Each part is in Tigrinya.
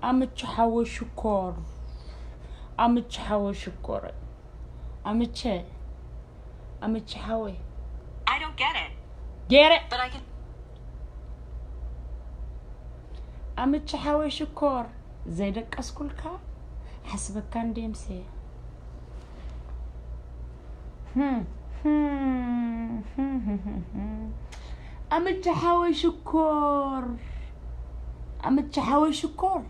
ኣምቼ ሓወይ ሽኮር፣ ኣምቼ ሓወይ ሽኮር፣ ኣምቼ፣ ኣምቼ ሓወይ። I don't get it. ገይረ But I can. ኣምቼ ሓወይ ሽኮር፣ ዘይደቀስኩልካ ሓስበካ እንዴምሴ። ኣምቼ ሓወይ ሽኮር፣ ኣምቼ ሓወይ ሽኮር፣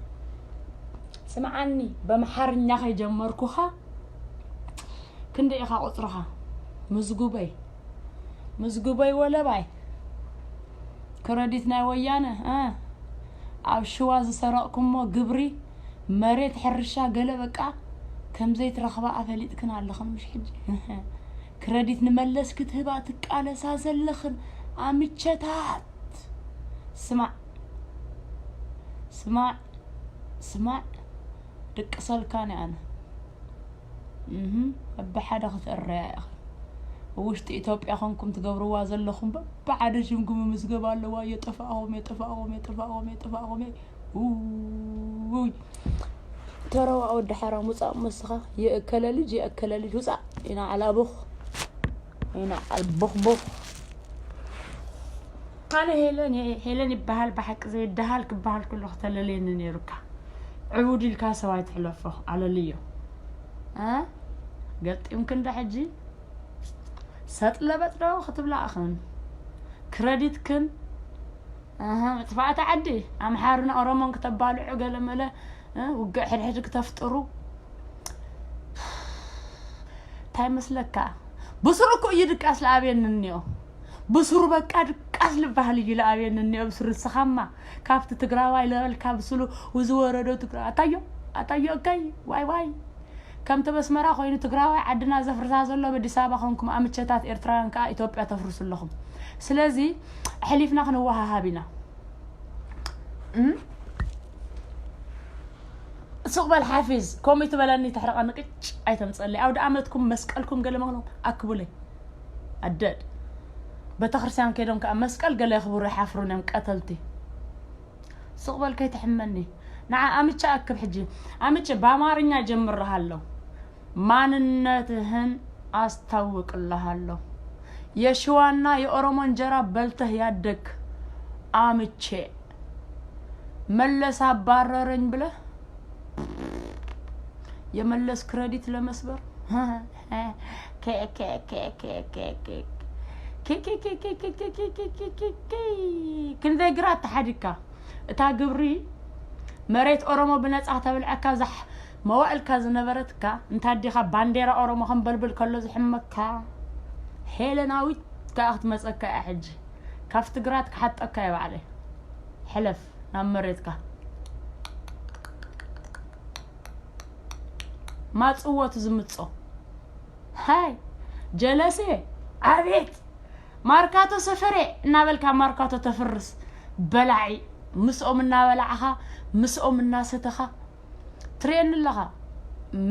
ስምዓኒ፣ በምሓርኛ ከይጀመርኩኻ ክንደይ ኢኻ ቁፅርኻ? ምዝጉበይ፣ ምዝጉበይ ወለባይ። ክረዲት ናይ ወያነ፣ እ፣ ኣብ ሽዋ ዝሰረቕኩሞ ግብሪ፣ መሬት፣ ሕርሻ፣ ገለ በቃ ከም ዘይትረኽባ ኣፈሊጥክን ኣለኽን፣ ምሽ ሕጂ? ክረዲት ንመለስ ክትህባ ትቃለሳ ዘለኽን ኣምቸታት። ስማዕ፣ ስማዕ፣ ስማዕ፣ ድቅሰልካን ኣነ። እህ፣ በብሓደ ክትእረያ ኢኺ። ውሽጢ ኢትዮጵያ ኮንኩም ትገብርዋ ዘለኹም በብሓደ ሽምኩም ምዝገብ ኣለዋ። የጠፋእኹም፣ የጠፋእኹም፣ የጠፋእኹም፣ የጠፋእኹም። ውይ፣ ተረዋ ወዲ ሓራም ውፃእ መስኻ። የእከለ ልጅ፣ የእከለ ልጅ ውፃእ። ኢና ዓላቡኽ፣ ኢና ዓልቡኽቡኽ። ኣነ ሄለን እየ። ሄለን ይበሃል ብሓቂ፣ ዘይደሃል ክበሃል ከሎ ክተለልየኒ ነይሩካ። ዕቡድ ኢልካ ሰብ ኣይትሕለፎ፣ ኣለልዮ። እ? ገጢምክን ዶ ሕጂ? ሰጥ ለበጥ ዶ ክትብላ እኽን? ክረዲትክን? ኣሃ፣ መጥፋእቲ ዓዲ። ኣምሓሩን ኦሮሞን ክተባልዑ ገለመለ፣ እ? ውግእ ሕድሕድ ክተፍጥሩ። እንታይ መስለካ? ብስሩ እኮ እዩ ድቃስ ለኣብየኒ እኒኦ። ብስሩ በቃ ድቃስ ልበሃል እዩ ለኣብየኒ እኒኦ። ብስሩ ንስኻማ ካብቲ ትግራዋይ ለበልካ ብስሉ ዝወረዶ ትግራዋይ። ኣታዮ፣ ኣታዮ እከይ፣ ዋይ ዋይ። ከምቲ በስመራ ኮይኑ ትግራዋይ ዓድና ዘፍርሳ ዘሎ በዲስ ኣበባ ኮንኩም ኣምቸታት ኤርትራውያን ከዓ ኢትዮጵያ ተፍርሱ ኣለኹም። ስለዚ ኣሕሊፍና ክንወሃሃብ ኢና። እም? ሱቕ በል ሓፊዝ፣ ከምኡ ትበለኒ ተሕርቐኒ ቅጭ ኣይተምፀለይ። ኣውደ ኣመትኩም መስቀልኩም ገለ መግሎ ኣክቡለይ። ኣደድ። ቤተክርስትያን ከይዶም ከዓ መስቀል ገለ የኽብሩ ይሓፍሩን እዮም ቀተልቲ። ሱቕ በል ከይትሕመኒ። ንዓ ኣምቼ ኣክብ ሕጂ። ኣምቼ ብኣማርኛ ጀምርሃለሁ። ማንነትህን ኣስታውቅልሃለሁ። የሽዋና የኦሮሞ እንጀራ በልተህ ያደግ ኣምቼ። መለስ አባረረኝ ብለህ የመለስ ክረዲት ለመስበር ክንደይ ግራት ተሓዲግካ። እታ ግብሪ መሬት ኦሮሞ ብነፃ ተብልዐካ ዛሕ መዋእልካ ዝነበረትካ እንታ ዲኻ ባንዴራ ኦሮሞ ከንበልብል ከሎ ዝሕመካ ሄለናዊት ከኣ ክትመፀካ እያ። ሕጂ ካብቲ ግራት ክሓጠካ እየ ባዕለይ። ሕለፍ ናብ መሬትካ። ማፅዎ እቲ ዝምፆ ሃይ ጀለሴ ኣቤት ማርካቶ ሰፈሬ እናበልካ ማርካቶ ተፍርስ በላዒ ምስኦም እናበላዕኻ ምስኦም እናሰተኻ ትርእየኒ ኣለኻ።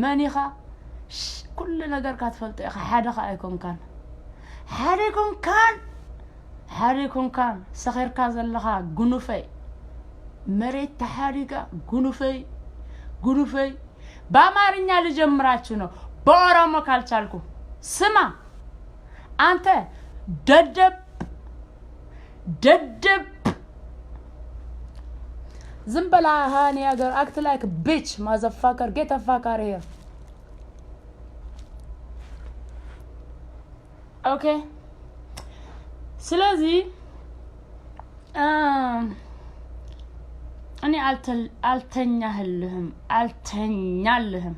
መን ኢኻ? ሽ- ኩሉ ነገርካ ትፈልጦ ኢኻ። ሓደ ኸኣ ኣይኮንካን፣ ሓደ ኣይኮንካን፣ ሓደ ኣይኮንካን። ሰኺርካ ዘለኻ ጉኑፈይ፣ መሬት ተሓዲጋ ጉኑፈይ፣ ጉኑፈይ። በአማርኛ ልጀምራችሁ ነው፣ በኦሮሞ ካልቻልኩ። ስማ አንተ ደደብ፣ ደደብ። ዝም በላ ሃኒ ሀገር። Act like bitch, motherfucker, get the fuck out of here. Okay. ስለዚ እም፣ እኔ አልተ- አልተኛህልህም፣ አልተኛልህም።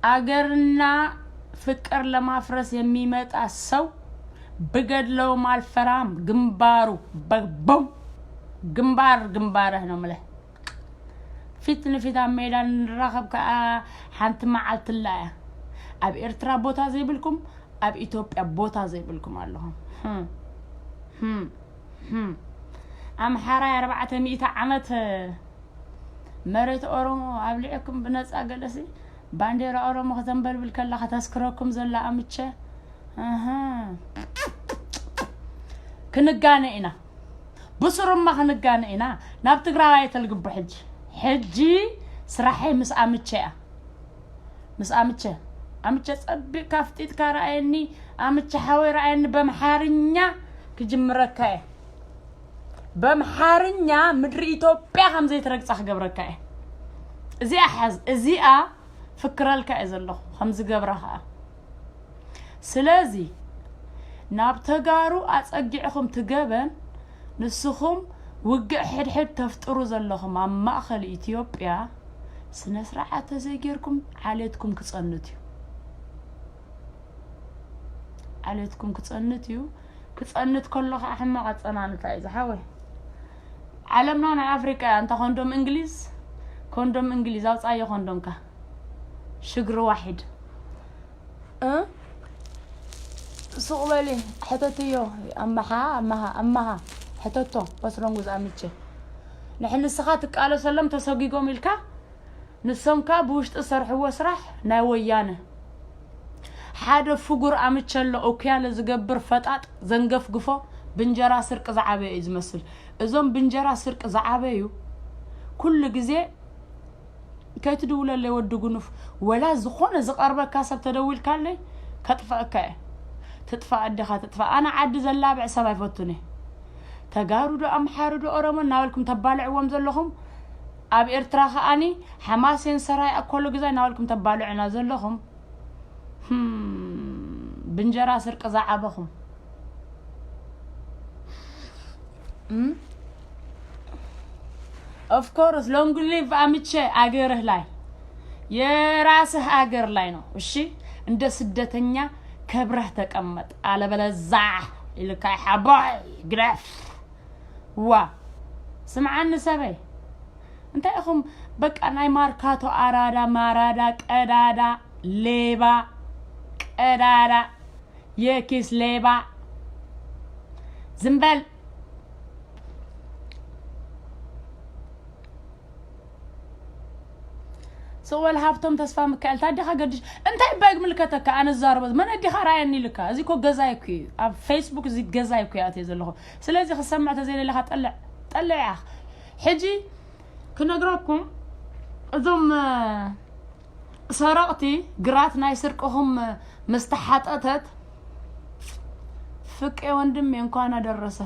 አገርና ፍቅር ለማፍረስ የሚመጣ ሰው ብገድለውም አልፈራም። ግንባሩ በቦም ግንባር ግንባርህ ነው ምለ። ፊት ንፊት ኣብ ሜዳ ንራኸብ ከኣ ሓንቲ መዓልቲ ኣላ እያ። ኣብ ኤርትራ ቦታ ዘይብልኩም ኣብ ኢትዮጵያ ቦታ ዘይብልኩም ኣለኹም። ህም፣ ህም፣ ህም። ኣምሓራይ ኣርባዕተ ሚእቲ ዓመት መሬት ኦሮሞ ኣብሊዕኩም ብነፃ ገለሲ ባንዴራ ኦሮሞ ከተንበልብል ከላ ከተስክረኩም ዘላ ኣምቸ። ኣሃ። ክንጋነ ኢና። ብስሩማ ክንጋነ ኢና። ናብ ትግራዋይ ተልግቡ። ሕጂ ሕጂ ስራሐይ ምስ ኣምቸ እያ። ምስ ኣምቸ ኣምቸ ጸቢቕካ ፍጢጥካ ረኣየኒ። ኣምቸ ሓወይ ረኣየኒ። በምሓርኛ ክጅምረካ እየ። በምሓርኛ ምድሪ ኢትዮጵያ ከም ዘይትረግጻ ክገብረካ እየ። እዚኣ ሓዝ እዚኣ ፍክረልካ እየ ዘለኹ ከም ዝገብራ ኸኣ። ስለዚ ናብ ተጋሩ ኣጸጊዕኹም ትገበን። ንስኹም ውግእ ሕድሕድ ተፍጥሩ ዘለኹም ኣብ ማእኸል ኢትዮጵያ ስነ ስርዓት ተዘይጌርኩም ዓሌትኩም ክጸንት እዩ። ዓሌትኩም ክጸንት እዩ። ክጸንት ከሎ ከዓ ሕማቕ ኣጸናንታ እዩ ዝሓወይ። ዓለምና ናይ ኣፍሪቃ እያ። እንታ ኮንዶም እንግሊዝ፣ ኮንዶም እንግሊዝ ኣውጻዮ ኮንዶምካ። ሽግሪ ዋሒድ እ ሱቕ በሊ። ሕተትዮ። ኣመሓ ኣመሃ ኣመሃ ሕተቶ። ወስረንጉ ዝኣምቼ ንሕ ንስኻ ትቃለሰሎም ተሰጊጎም ኢልካ ንሶም ከኣ ብውሽጢ ዝሰርሕዎ ስራሕ ናይ ወያነ። ሓደ ፍጉር ኣምቸሎ ኦክያለ ዝገብር ፈጣጥ ዘንገፍግፎ ብንጀራ ስርቂ ዝዓበየ እዩ ዝመስል። እዞም ብንጀራ ስርቂ ዝዓበዩ ኩሉ ግዜ ከይትድውለለይ ወዲ ጉኑፍ፣ ወላ ዝኾነ ዝቐርበካ ሰብ ተደዊልካለይ ከጥፍአካ እየ። ትጥፋእ ኣዴኻ ትጥፋእ። ኣነ ዓዲ ዘላብዕ ሰብ ኣይፈቱን እየ። ተጋሩ ዶ ኣምሓሩ ዶ ኦሮሞ እናበልኩም ተባልዕዎም ዘለኹም፣ ኣብ ኤርትራ ከኣኒ ሓማሴን ሰራይ ኣኮሎ ግዛይ እናበልኩም ተባልዑና ዘለኹም። ህም፣ ብንጀራ ስርቂ ዝዓበኹም። እም? Of course, long live ኣምቼ፣ አገርህ ላይ የራስህ አገር ላይ ነው። እሺ፣ እንደ ስደተኛ ከብረህ ተቀመጥ፣ አለበለዛ ይልካ ሓቦይ ግደፍ። ዋ ስምዓኒ ሰበይ፣ እንታይ ኢኹም በቃ ናይ ማርካቶ ኣራዳ ማራዳ ቀዳዳ ሌባ ቀዳዳ የኪስ ሌባ ዝም በል። ስቕ በል ሃብቶም ተስፋ ሚካኤል፣ ታዲኻ ገድሽ እንታይ ባይ ምልከተካ? ኣነ ዝዛረቦ መን ኣዲኻ ራየኒ ኢልካ። እዚ እኮ ገዛይ እኮ እዩ። ኣብ ፌስቡክ እዚ ገዛይ እኮ እየ ኣትየ ዘለኹ። ስለዚ ክሰምዕ ተዘይደለኻ ጠልዕ፣ ጠልዕ ኢኻ። ሕጂ ክነግረኩም እዞም ሰረቕቲ ግራት ናይ ስርቅኹም ምስ ተሓጠጠት ፍቄ ወንድሜ እንኳን አደረሰ።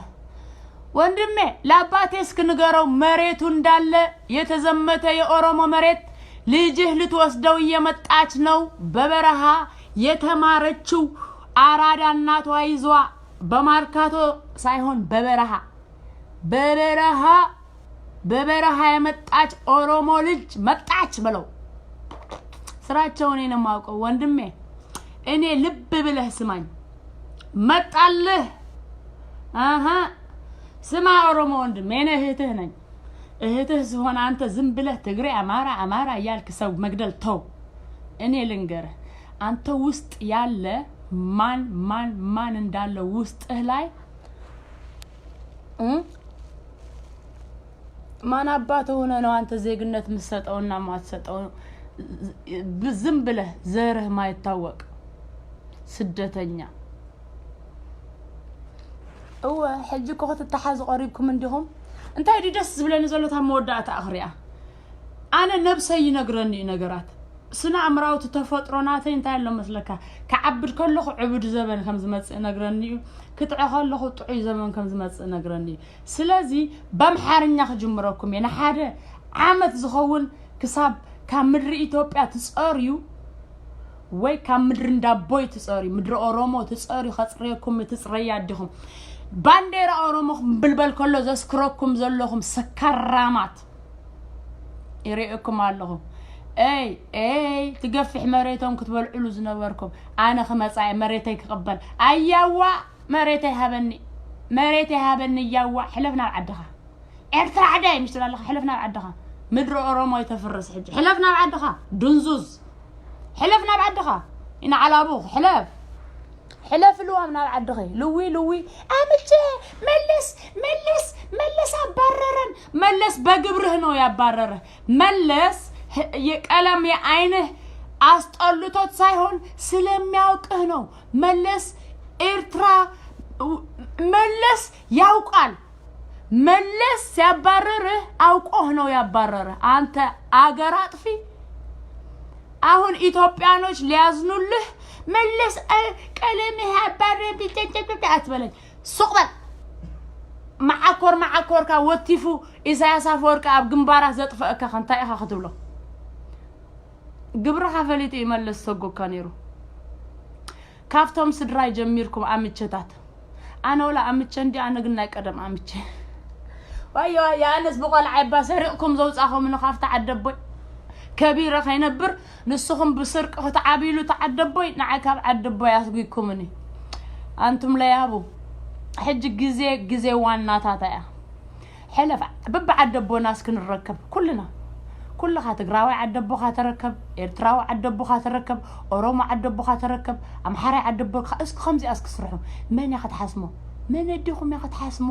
ወንድሜ ለአባቴ እስክ ንገረው፣ መሬቱ እንዳለ የተዘመተ የኦሮሞ መሬት ልጅህ ልትወስደው እየመጣች ነው። በበረሃ የተማረችው አራዳ እናቷ ይዟ በማርካቶ ሳይሆን በበረሃ በበረሃ በበረሃ የመጣች ኦሮሞ ልጅ መጣች በለው። ስራቸውን እኔ ነው የማውቀው ወንድሜ። እኔ ልብ ብለህ ስማኝ። መጣልህ። አሀ ስማ ኦሮሞ ወንድሜ፣ እኔ እህትህ ነኝ። እህትህ ስሆን አንተ ዝም ብለህ ትግሬ፣ አማራ፣ አማራ እያልክ ሰው መግደል ተው። እኔ ልንገርህ፣ አንተ ውስጥ ያለ ማን ማን ማን እንዳለ ውስጥህ ላይ እ? ማን አባት ሆነ ነው አንተ ዜግነት የምትሰጠውና የማትሰጠው? ብ-፣ ዝም ብለህ ዘርህ ማይታወቅ ስደተኛ። እወ፣ ሕጂ እኮ ክትተሓዙ ቀሪብኩም እንዲኹም። እንታይ ድዩ ደስ ዝብለኒ ዘሎ፣ እታ መወዳእታ ኣኽሪያ። ኣነ ነብሰይ ይነግረኒ እዩ ነገራት። ስነ ኣእምራዊ እቲ ተፈጥሮ ናተይ እንታይ ኣሎ መስለካ? ክዓብድ ከለኹ ዕቡድ ዘበን ከም ዝመጽእ ነግረኒ እዩ። ክጥዐ ከለኹ ጥዑይ ዘበን ከም ዝመጽእ ነግረኒ እዩ። ስለዚ በምሓርኛ ክጅምረኩም እየ። ንሓደ ዓመት ዝኸውን ክሳብ ካብ ምድሪ ኢትዮጵያ ትጸርዩ ወይ ካብ ምድሪ እንዳቦይ ትጸርዩ፣ ምድሪ ኦሮሞ ትጸርዩ፣ ከጽርየኩም ትጽረያ ኣዲኹም። ባንዴራ ኦሮሞ ክምብልበል ከሎ ዘስክረኩም ዘለኹም ሰካራማት ይርእየኩም ኣለኹ። ኤይ፣ ኤይ፣ ትገፍሕ መሬቶም ክትበልዕሉ ዝነበርኩም። ኣነ ክመጻ እየ መሬተይ ክቕበል። ኣያዋ መሬተይ ሃበኒ፣ መሬተይ ሃበኒ። ያዋ ሕለፍ ናብ ዓድኻ። ኤርትራ ዓደይ ምሽ ትብላ ኣለኻ፣ ሕለፍ ናብ ዓድኻ። ምድሪ ኦሮሞ ይተፍርስ ሕጂ። ሕለፍ ናብ ዓድኻ፣ ድንዙዝ። ሕለፍ ናብ ዓድኻ። ኢና ዓላቡ፣ ሕለፍ። ሕለፍ ልዋም ናብ ዓድኺ። ልዊ፣ ልዊ። ኣምቼ፣ መለስ፣ መለስ፣ መለስ ኣባረረን። መለስ በግብርህ ነው ያባረረህ። መለስ ህ-፣ የቀለም የአይንህ አስጠልቶት ሳይሆን ስለሚያውቅህ ነው። መለስ ኤርትራ፣ መለስ ያውቃል። መለስ ሲያባረርህ አውቆህ ነው ያባረርህ። አንተ አገር አጥፊ። አሁን ኢትዮጵያኖች ሊያዝኑልህ መለስ ቀለምህ ያባረር አትበለኝ። ሱቕ በል። መዓኮር መዓኮርካ ወቲፉ ኢሳያስ ኣፈወርቂ ኣብ ግንባራት ዘጥፈአካ እንታይ ኢኻ ክትብሎ? ግብርኻ ፈሊጡ ይመለስ ሰጎካ ነይሩ። ካብቶም ስድራይ ጀሚርኩም ኣምቸታት። ኣነ ወላ ኣምቸ እንዲ ኣነ ግን ናይ ቀደም ኣምቸ። ዋዮ ዋዮ ኣነስ ብቆልዓ ይባ ሰሪቕኩም ዘውፃኹምኒ ካብቲ ዓደቦይ ከቢረ ከይነብር ንስኹም ብስርቂ ክትዓብይሉ ተዓደቦይ ንዓይ ካብ ዓደቦይ ኣስጒኩምኒ። ኣንቱም ለያቡ ሕጂ ግዜ ግዜ ዋናታታ እያ። ሕለፍ በብዓደቦና እስክንረከብ ኩልና ኩልኻ ትግራዋይ ዓደቦኻ ተረከብ ኤርትራዊ ዓደቦኻ ተረከብ ኦሮሞ ዓደቦኻ ተረከብ ኣምሓራይ ዓደቦካ እስኪ ከምዚኣ እስኪ ስርሑ። መን እያ ክትሓስሞ? መን ኣዲኹም እያ ክትሓስሞ?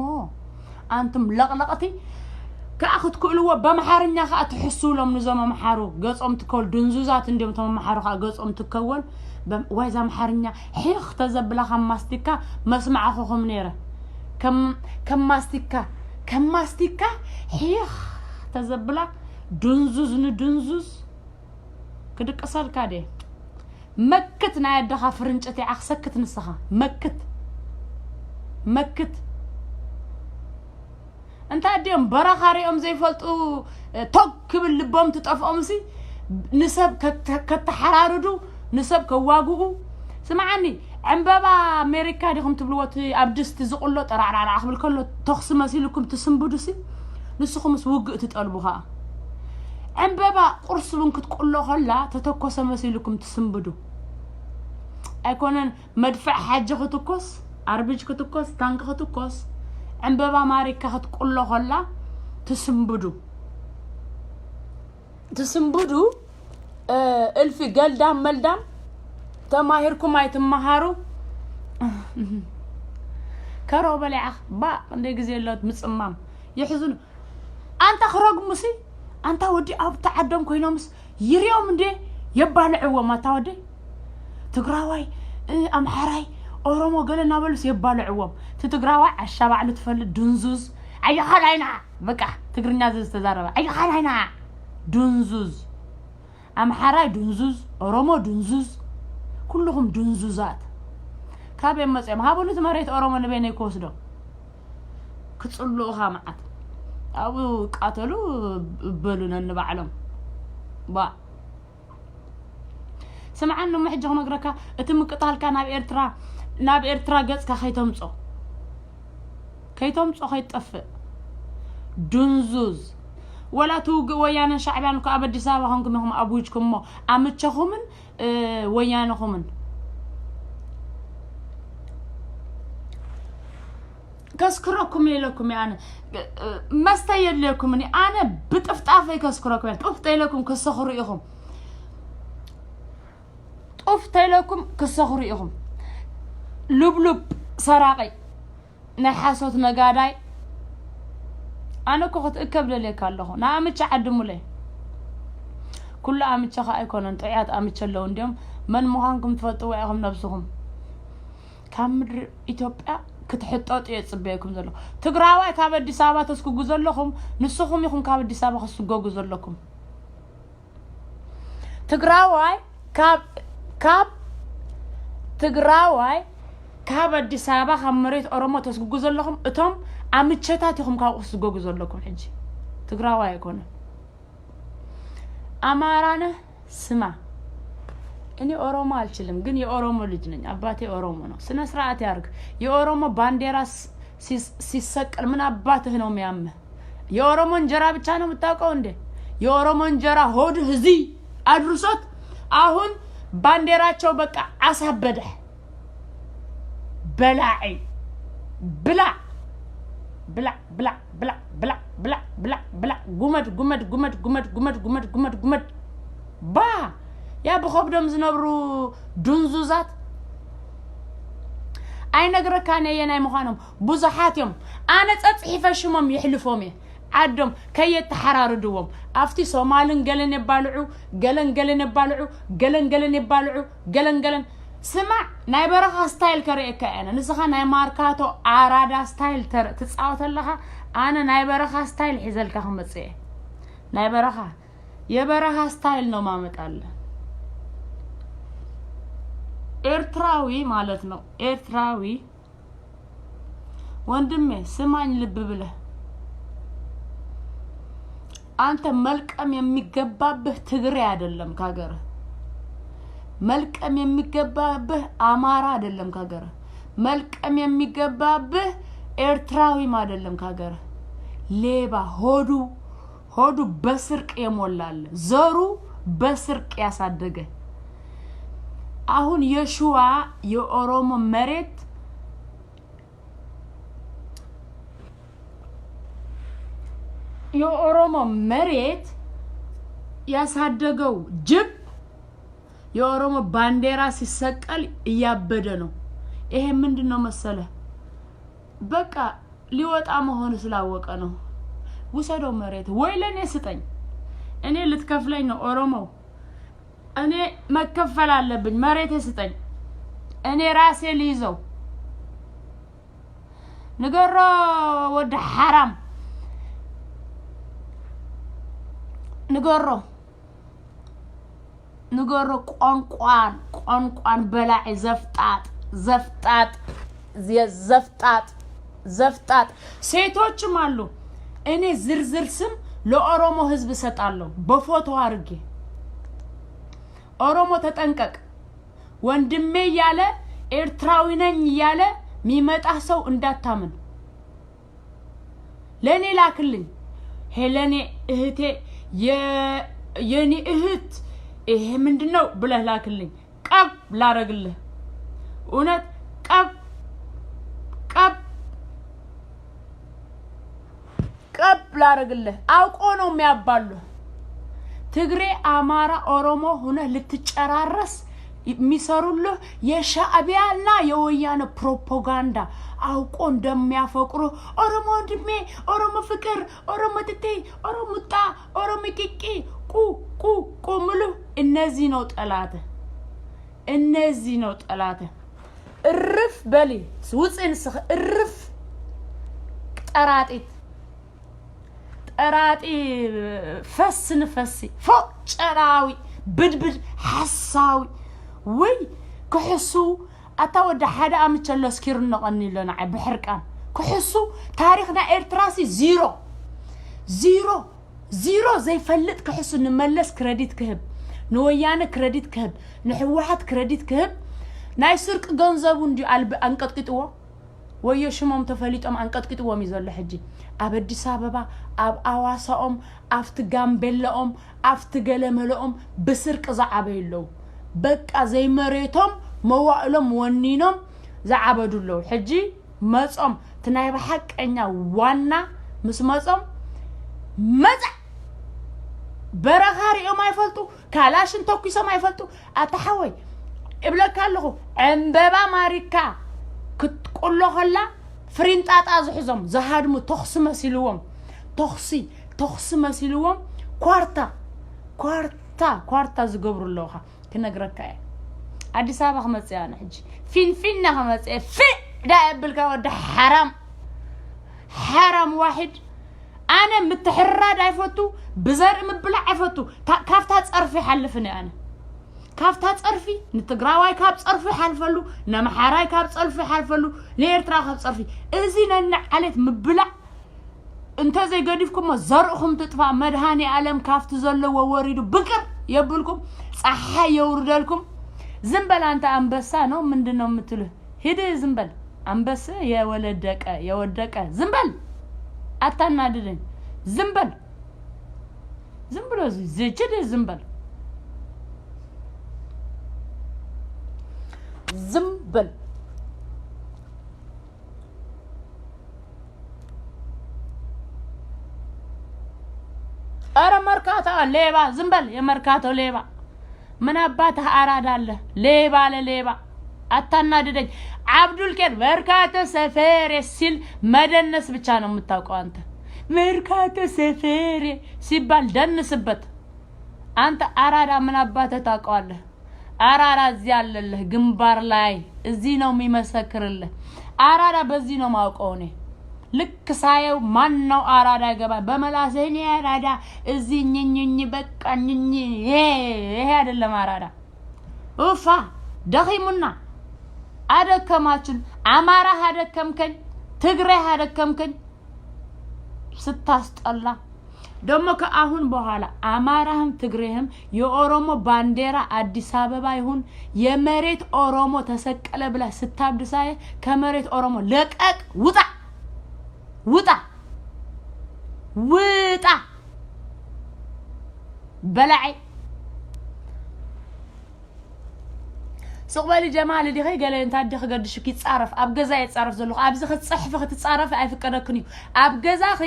ኣንቱም ለቕለቕቲ ከኣ ክትክእልዎ በምሓርኛ ከኣ ትሕስውሎም ንዞም ኣምሓሩ ገጾም ትከወል ድንዙዛት እንዲዮም እቶም ኣምሓሩ ከኣ ገጾም ትከወል። በም- ዋይዛ ኣምሓርኛ ሒኽ ተዘብላ ከም ማስቲካ መስማዕኹኹም ነይረ። ከም ከም ማስቲካ ከም ማስቲካ ሒኽ ተዘብላ ድንዙዝ ንድንዙዝ ክድቅሰልካ ደ መክት ናይ ኣደኻ ፍርንጭት ይዓኽሰክት ንስኻ መክት መክት እንታይ ድዮም በረኻ ሪኦም ዘይፈልጡ ቶግ ክብል ልቦም ትጠፍኦም ሲ ንሰብ ከተሓራርዱ ንሰብ ከዋግኡ ስምዓኒ ዕምበባ ኣሜሪካ ዲኹም ትብልዎ እቲ ኣብ ድስቲ ዝቕሎ ጠራዕራዕራዕ ክብል ከሎ ተኽሲ መሲልኩም ትስንብዱ ሲ ንስኹምስ ውግእ ትጠልቡ ኸዓ ዕምበባ ቁርሲ እውን ክትቁሎ ከላ ተተኮሰ መሲልኩም ትስንብዱ ኣይኮነን መድፍዕ ሓጂ ክትኮስ ኣርቢጅ ክትኮስ ታንክ ክትኮስ ዕምበባ ማሪካ ክትቁሎ ከላ ትስንብዱ ትስንብዱ እልፊ ገልዳም መልዳም ተማሂርኩም ኣይትመሃሩ ከሮ በሊዓ ባ እንደ ግዜ ለት ምፅማም የሕዝኑ ኣንታ ክረግሙሲ ኣንታ ወዲ ኣብቲ ዓዶም ኮይኖምስ ይሪኦም እንዴ የባልዕዎም ኣታ ወደይ ትግራዋይ ኣምሓራይ ኦሮሞ ገለ እናበሉስ የባልዕዎም እቲ ትግራዋይ ዓሻ ባዕሉ ትፈልጥ ድንዙዝ ኣየኻላይና በቃ ትግርኛ ዝተዛረበ ኣየኻላይና ድንዙዝ ኣምሓራይ ድንዙዝ ኦሮሞ ድንዙዝ ኩልኹም ድንዙዛት ካበይ መፅኦም ሃበሉ እቲ መሬት ኦሮሞ ንበይነይ ክወስዶ ክፅልኡኻ መዓት ኣብኡ ቃተሉ በሉ ነንባዕሎም ባ ስምዓኒ እሞ ሕጂ ክነግረካ እቲ ምቅታልካ ናብ ኤርትራ ናብ ኤርትራ ገፅካ ከይተምፆ ከይተምፆ ከይትጠፍእ ድንዙዝ ወላ እቲ ውግእ ወያነን ሻዕብያን እኮ ኣብ ኣዲስ ኣበባ ኮንኩም ኢኹም ኣብዊጅኩሞ ኣምቸኹምን ወያነኹምን ከስክረኩም የለኩም ኣነ መስተ የድልየኩም ኣነ ብጥፍጣፈይ ከስክረኩም ጡፍ ተይለኩም ክሰኽሩ ኢኹም ጡፍ ተይለኩም ክሰኽሩ ኢኹም ልብሉብ ሰራቂ ናይ ሓሶት ነጋዳይ ኣነ እኮ ክትእከብ ደልየካ ኣለኹ ንኣምቸ ዓድሙለይ ኩሉ ኣምቸ ከ ኣይኮነን ጥዑያት ኣምቸ ኣለዉ እንዲዮም መን ምዃንኩም ትፈልጥዎ ኢኹም ነብስኹም ካብ ምድሪ ኢትዮጵያ ክትሕጠጡ እየ ዝፅበየኩም ዘለኹ ትግራዋይ ካብ ኣዲስ ኣበባ ተስግጉ ዘለኹም ንስኹም ኢኹም ካብ ኣዲስ ኣበባ ክትስጎጉ ዘለኩም ትግራዋይ ካብ ካብ ትግራዋይ ካብ ኣዲስ ኣበባ ካብ መሬት ኦሮሞ ተስግጉ ዘለኹም እቶም ኣምቸታት ኢኹም ካብኡ ክትስጎጉ ዘለኩም ሕጂ ትግራዋይ ኣይኮነን ኣማራ ነህ ስማ እኔ ኦሮሞ አልችልም ግን የኦሮሞ ልጅ ነኝ አባቴ ኦሮሞ ነው ስነ ስርዓት ያርግ የኦሮሞ ባንዴራ ሲሰቀል ምን አባትህ ነው የሚያምህ የኦሮሞ እንጀራ ብቻ ነው የምታውቀው እንዴ የኦሮሞ እንጀራ ሆድህ እዚህ አድርሶት አሁን ባንዴራቸው በቃ አሳበደህ በላዒ ብላዕ ብላዕ ብላዕ ብላዕ ብላዕ ብላዕ ብላዕ ብላዕ ብላዕ ጉመድ ጉመድ ጉመድ ጉመድ ጉመድ ጉመድ ጉመድ ጉመድ ባ ያ ብኸብዶም ዝነብሩ ድንዙዛት ኣይነግረካን እየ ናይ ምዃኖም ብዙሓት እዮም ኣነ ጸጽሒፈ ሽሞም ይሕልፎም እየ ዓዶም ከየተሓራርድዎም ኣብቲ ሶማልን ገለን የባልዑ ገለን ገለን የባልዑ ገለን ገለን የባልዑ ገለን ገለን ስማዕ ናይ በረኻ ስታይል ከርእየካ እየ ንስኻ ናይ ማርካቶ ኣራዳ ስታይል ትፃወት ኣለኻ ኣነ ናይ በረኻ ስታይል ሒዘልካ ክመጽእ እየ። ናይ በረኻ፣ የበረኻ ስታይል ነው ማመጣለ። ኤርትራዊ ማለት ነው። ኤርትራዊ ወንድሜ፣ ስማኝ ልብ ብለህ። አንተ መልቀም የሚገባብህ ትግሬ አይደለም ከሀገርህ። መልቀም የሚገባብህ አማራ አይደለም ከሀገርህ። መልቀም የሚገባብህ ኤርትራዊም አይደለም ከሀገርህ። ሌባ፣ ሆዱ፣ ሆዱ በስርቅ የሞላለ፣ ዘሩ በስርቅ ያሳደገ። አሁን የሽዋ የኦሮሞ መሬት፣ የኦሮሞ መሬት ያሳደገው ጅብ የኦሮሞ ባንዲራ ሲሰቀል እያበደ ነው። ይሄ ምንድን ነው መሰለ? በቃ ሊወጣ መሆኑ ስላወቀ ነው። ውሰደው መሬት፣ ወይ ለእኔ ስጠኝ። እኔ ልትከፍለኝ ነው ኦሮሞ። እኔ መከፈል አለብኝ። መሬት ስጠኝ። እኔ ራሴ ልይዘው። ንገሮ፣ ወዲ ሓራም፣ ንገሮ፣ ንገሮ። ቋንቋን፣ ቋንቋን በላዒ ዘፍጣጥ፣ ዘፍጣጥ፣ ዘፍጣጥ፣ ዘፍጣጥ። ሴቶችም አሉ። እኔ ዝርዝር ስም ለኦሮሞ ህዝብ እሰጣለሁ በፎቶ አድርጌ። ኦሮሞ ተጠንቀቅ። ወንድሜ እያለ፣ ኤርትራዊ ነኝ እያለ የሚመጣ ሰው እንዳታምን። ለእኔ ላክልኝ። ሄለኔ እህቴ፣ የ-፣ የኔ እህት፣ ይሄ ምንድን ነው ብለህ ላክልኝ። ቀብ ላረግልህ። እውነት ቀብ፣ ቀብ፣ ቀብ ላረግልህ። አውቆ ነው የሚያባሉህ። ትግሬ፣ አማራ፣ ኦሮሞ ሁነህ ልትጨራረስ የሚሰሩልህ የሻዕቢያና የወያነ ፕሮፓጋንዳ። አውቆ እንደሚያፈቅሩ፣ ኦሮሞ ወንድሜ፣ ኦሮሞ ፍቅር፣ ኦሮሞ ትቴ፣ ኦሮሙጣ፣ ኦሮሞ ቂቂ፣ ቁ፣ ቁ፣ ቁ ምሉ። እነዚህ ነው ጠላትህ። እነዚህ ነው ጠላትህ። እርፍ በሊ፣ ውፅእ ንስኺ፣ እርፍ። ጠራጢት፣ ጠራጢ፣ ፈስ ንፈሲ፣ ፎ ጨራዊ፣ ብድብድ ሓሳዊ። ውይ ክሕሱ። ኣታ ወዲ ሓደ ኣምቸሎ እስኪርነቐኒ ኣሎ ንዓይ ብሕርቃን። ክሕሱ። ታሪኽ ናይ ኤርትራሲ ዚሮ፣ ዚሮ፣ ዚሮ። ዘይፈልጥ ክሕሱ። ንመለስ ክረዲት ክህብ፣ ንወያነ ክረዲት ክህብ፣ ንሕወሓት ክረዲት ክህብ። ናይ ስርቂ ገንዘቡ እንዲዩ ኣልብ-፣ ኣንቀጥቂጥዎ። ወዮ ሽሞም ተፈሊጦም ኣንቀጥቂጥዎም እዩ ዘሎ ሕጂ። ኣብ ኣዲስ ኣበባ፣ ኣብ ኣዋሳኦም፣ ኣብቲ ጋምቤላኦም፣ ኣብቲ ገለመለኦም ብስርቂ ዝዓበዩ ኣለዉ። በቃ ዘይመሬቶም መዋእሎም ወኒኖም ዝዓበዱ ኣለዉ። ሕጂ መጾም፣ እቲ ናይ ብሓቀኛ ዋና ምስ መጾም፣ መጻ በረኻ ሪኦም ኣይፈልጡ፣ ካላሽን ተኩሶም ኣይፈልጡ። ኣታ ሓወይ እብለካ ኣለኹ፣ ዕምበባ ማሪካ ክትቁሎ ከላ ፍሪንጣጣ ዝሕዞም ዝሃድሙ ተኹሲ መሲልዎም፣ ተኹሲ፣ ተኹሲ መሲልዎም ኳርታ፣ ኳርታ፣ ኳርታ ዝገብሩ ኣለዉኻ። ክነግረካ እየ። ኣዲስ ኣበባ ክመጽእ ኣነ ሕጂ። ፊንፊነ ክመጽእ እየ። ፊዕ ዳ የብልካ ወዲ ሓራም። ሓራም ዋሒድ። ኣነ ምትሕርራድ ኣይፈቱ፣ ብዘርኢ ምብላዕ ኣይፈቱ። ታ-፣ ካብታ ጸርፊ ሓልፍን እየ ኣነ። ካብታ ጸርፊ፣ ንትግራዋይ ካብ ጸርፊ ሓልፈሉ፣ ነምሓራይ ካብ ጸርፊ ሓልፈሉ፣ ንኤርትራ ካብ ጸርፊ። እዚ ነንዓሌት ምብላዕ እንተ ዘይገዲፍኩሞ ዘርእኹም ትጥፋእ። መድሃኔ ኣለም ካብቲ ዘለዎ ወሪዱ ብቅር የብልኩም፣ ጸሓይ የውርደልኩም። ዝም በል ኣንተ ኣንበሳ ነው ምንድን ነው የምትሉ? ሂድ ዝም በል። አንበስ የወለደቀ፣ የወደቀ። ዝም በል። አታናድደኝ። ዝም በል። ዝም ብሎ ዚ-፣ ዝችል ዝም በል። ዝም በል። ኧረ መርካቶ ሌባ፣ ዝም በል የመርካቶ ሌባ። ምን አባትህ አራዳ አለ? ሌባ ለሌባ። አታናድደኝ። አብዱልኬር መርካቶ ሰፈሬ ሲል መደነስ ብቻ ነው የምታውቀው አንተ። መርካቶ ሰፈሬ ሲባል ደንስበት። አንተ አራዳ ምን አባትህ ታውቀዋለህ? አራዳ እዚህ አለልህ ግንባር ላይ፣ እዚህ ነው የሚመሰክርልህ። አራዳ በዚህ ነው ማውቀው እኔ። ልክ ሳየው ማን ነው አራዳ ይገባል። በመላሰ እኔ አራዳ እዚህ ኝኝኝ በቃ ኝኝ ይሄ ይሄ አይደለም አራዳ። ኡፋ ደኺሙና አደከማችን። አማራ አደከምከኝ፣ ትግሬ አደከምከኝ። ስታስጠላ። ደግሞ ከአሁን በኋላ አማራህም ትግሬህም የኦሮሞ ባንዲራ አዲስ አበባ ይሁን የመሬት ኦሮሞ ተሰቀለ ብለህ ስታብድ ሳየ ከመሬት ኦሮሞ ለቀቅ፣ ውጣ፣ ውጣ፣ ውጣ። በላዒ ስቕ በሊ ጀማል ዲኺ ገለ እንታ ዲኺ ገድሽኪ ይጻረፍ ኣብ ገዛ የጻረፍ ዘለኹ ኣብዚ ክትጽሕፊ ክትጻረፊ ኣይፍቀደክን እዩ። ኣብ ገዛኺ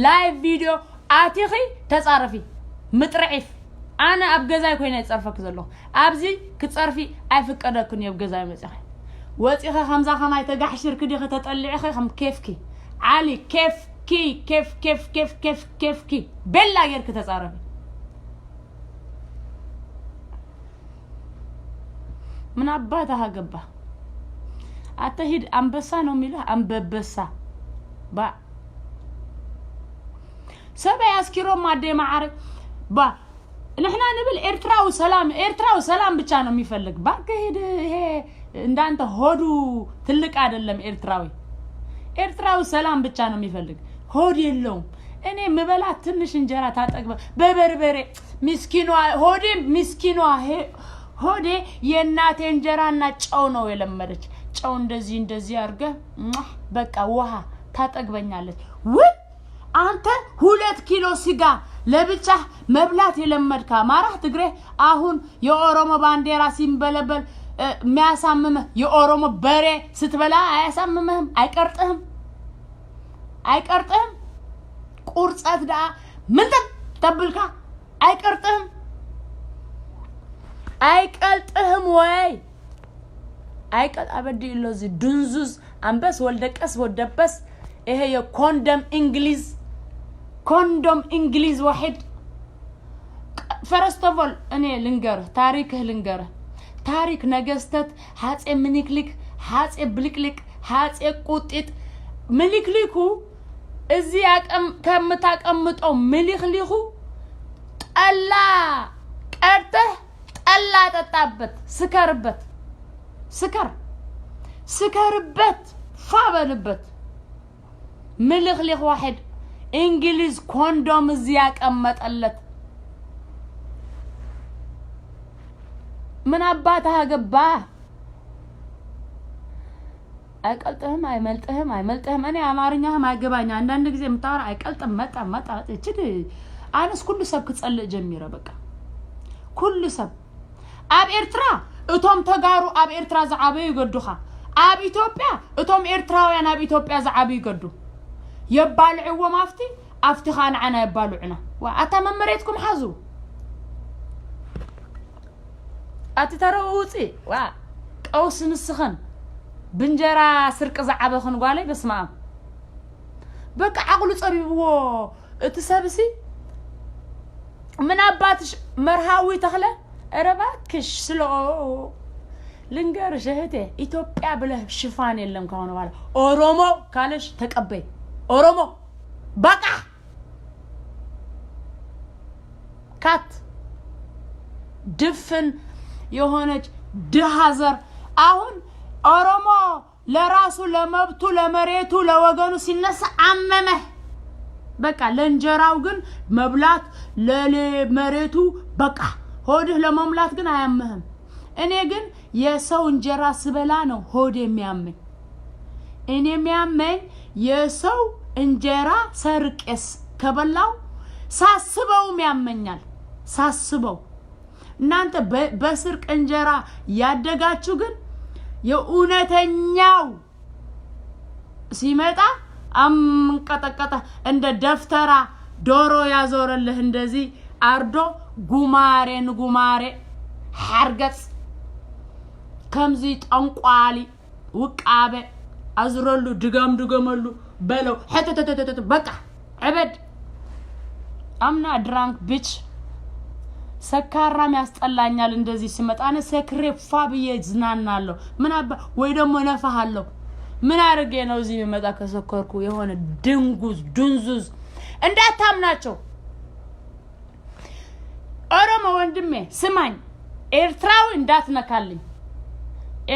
ላይቭ ቪድዮ ኣቲኺ ተጻረፊ። ምጥርዒፍ ኣነ ኣብ ገዛይ ኮይነ ይጸርፈኪ ዘለኹ። ኣብዚ ክትጸርፊ ኣይፍቀደክን እዩ። ኣብ ገዛይ መጺኺ ወጺኺ ከምዛ ከማይ ተጋሕሽርኪ ዲኺ ተጠሊዕኺ ከም ኬፍኪ ዓሊ ኬፍኪ ኬፍ ኬፍ ኬፍ ኬፍ ኬፍኪ ቤላ ጌርኪ ተጻረፊ። ምን አባትህ አገባ? አተ ሂድ አንበሳ ነው የሚልህ አንበበሳ። ባ ሰበይ አስኪሮም አደ ማዓረ ባ ንሕና ንብል ኤርትራዊ ሰላም፣ ኤርትራዊ ሰላም ብቻ ነው የሚፈልግ። ባክ ሂድ። ይሄ እንዳንተ ሆዱ ትልቅ አይደለም ኤርትራዊ። ኤርትራዊ ሰላም ብቻ ነው የሚፈልግ። ሆድ የለውም። እኔ ምበላት ትንሽ እንጀራ ታጠግበ በበርበሬ ምስኪኗ ሆዴ ምስኪኗ ሄ- ሆዴ የእናቴ እንጀራና ጨው ነው የለመደች። ጨው እንደዚህ እንደዚህ አድርገ ሟህ፣ በቃ ውሃ ታጠግበኛለች። ውይ አንተ ሁለት ኪሎ ስጋ ለብቻ መብላት የለመድካ አማራ ትግሬ አሁን የኦሮሞ ባንዲራ ሲንበለበል እ፣ የሚያሳምምህ የኦሮሞ በሬ ስትበላ አያሳምምህም? አይቀርጥህም? አይቀርጥህም? ቁርጸት ደኣ ምንጥቅ ተብልካ አይቀርጥህም? አይቀልጥህም ወይ? አይቀል አበዲ ኢሎ እዚ ድንዙዝ አንበስ ወልደቀስ ወደበስ ይሄ የኮንደም እንግሊዝ ኮንዶም እንግሊዝ ዋሕድ ፈረስቶቮል እኔ ልንገርህ ታሪክህ ልንገርህ ታሪክ ነገስተት ሀጼ ምኒክሊክ ሀጼ ብልቅልቅ ሀጼ ቁጢጥ ምኒክሊኩ እዚ ከምታቀምጠው ምሊክሊኩ ጠላ ቀርተህ ጠላ ጠጣበት ስከርበት ስከር ስከርበት ፋበልበት ምልኽሊኽ ዋሕድ እንግሊዝ ኮንዶም እዚ ያቀመጠለት ምን አባትህ አገባህ? አይቀልጥህም አይመልጥህም አይመልጥህም። እኔ አማርኛህም አይገባኝ። አንዳንድ ጊዜ የምታወራ አይቀልጥም መጣ መጣ እችድ አነስ ኩሉ ሰብ ክጸልእ ጀሚረ። በቃ ኩሉ ሰብ ኣብ ኤርትራ እቶም ተጋሩ ኣብ ኤርትራ ዝዓበዩ ይገዱኻ። ኣብ ኢትዮጵያ እቶም ኤርትራውያን ኣብ ኢትዮጵያ ዝዓብዩ ይገዱ። የባልዕዎም ኣብቲ ኣብቲ ኸኣ ንዓና የባልዑና። ዋ ኣታ መመሬትኩም ሓዙ። ኣቲ ተረኡ ውፂ ዋ ቀውስ ንስኽን ብንጀራ ስርቂ ዝዓበኽን ጓለይ በስመኣም በቃ ዓቕሉ ፀቢብዎ እቲ ሰብሲ ምን ኣባትሽ መርሃዊ ተኽለ ኧረ እባክሽ ስለ ልንገርሽ እህቴ ኢትዮጵያ ብለህ ሽፋን የለም ከሆነ በኋላ ኦሮሞ ካለሽ ተቀበይ ኦሮሞ በቃ ካት ድፍን የሆነች ድሃ ዘር አሁን ኦሮሞ ለራሱ ለመብቱ ለመሬቱ ለወገኑ ሲነሳ አመመህ። በቃ ለእንጀራው ግን መብላት ለመሬቱ በቃ ሆድህ ለመሙላት ግን አያምህም። እኔ ግን የሰው እንጀራ ስበላ ነው ሆድ የሚያመኝ። እኔ የሚያመኝ የሰው እንጀራ ሰርቄስ ከበላው ሳስበውም ያመኛል። ሳስበው እናንተ በስርቅ እንጀራ ያደጋችሁ ግን የእውነተኛው ሲመጣ አምንቀጠቀጠ እንደ ደፍተራ ዶሮ ያዞረልህ እንደዚህ አርዶ ጉማሬ ንጉማሬ ሓርገጽ ከምዚ ጠንቋሊ ውቃበ አዝረሉ ድገም ድገመሉ በለው ሕትትትትት በቃ ዕበድ I'm not drunk bitch ሰካራም ያስጠላኛል። እንደዚህ ስመጣ እኔ ሰክሬ ፋ ብዬ ዝናናለሁ። ምን አባ ወይ ደግሞ እነፋሃለሁ። ምን አድርጌ ነው እዚህ ብመጣ ከሰከርኩ? የሆነ ድንጉዝ ድንዙዝ እንዳታምናቸው። ኦሮሞ ወንድሜ ስማኝ፣ ኤርትራዊ እንዳትነካልኝ፣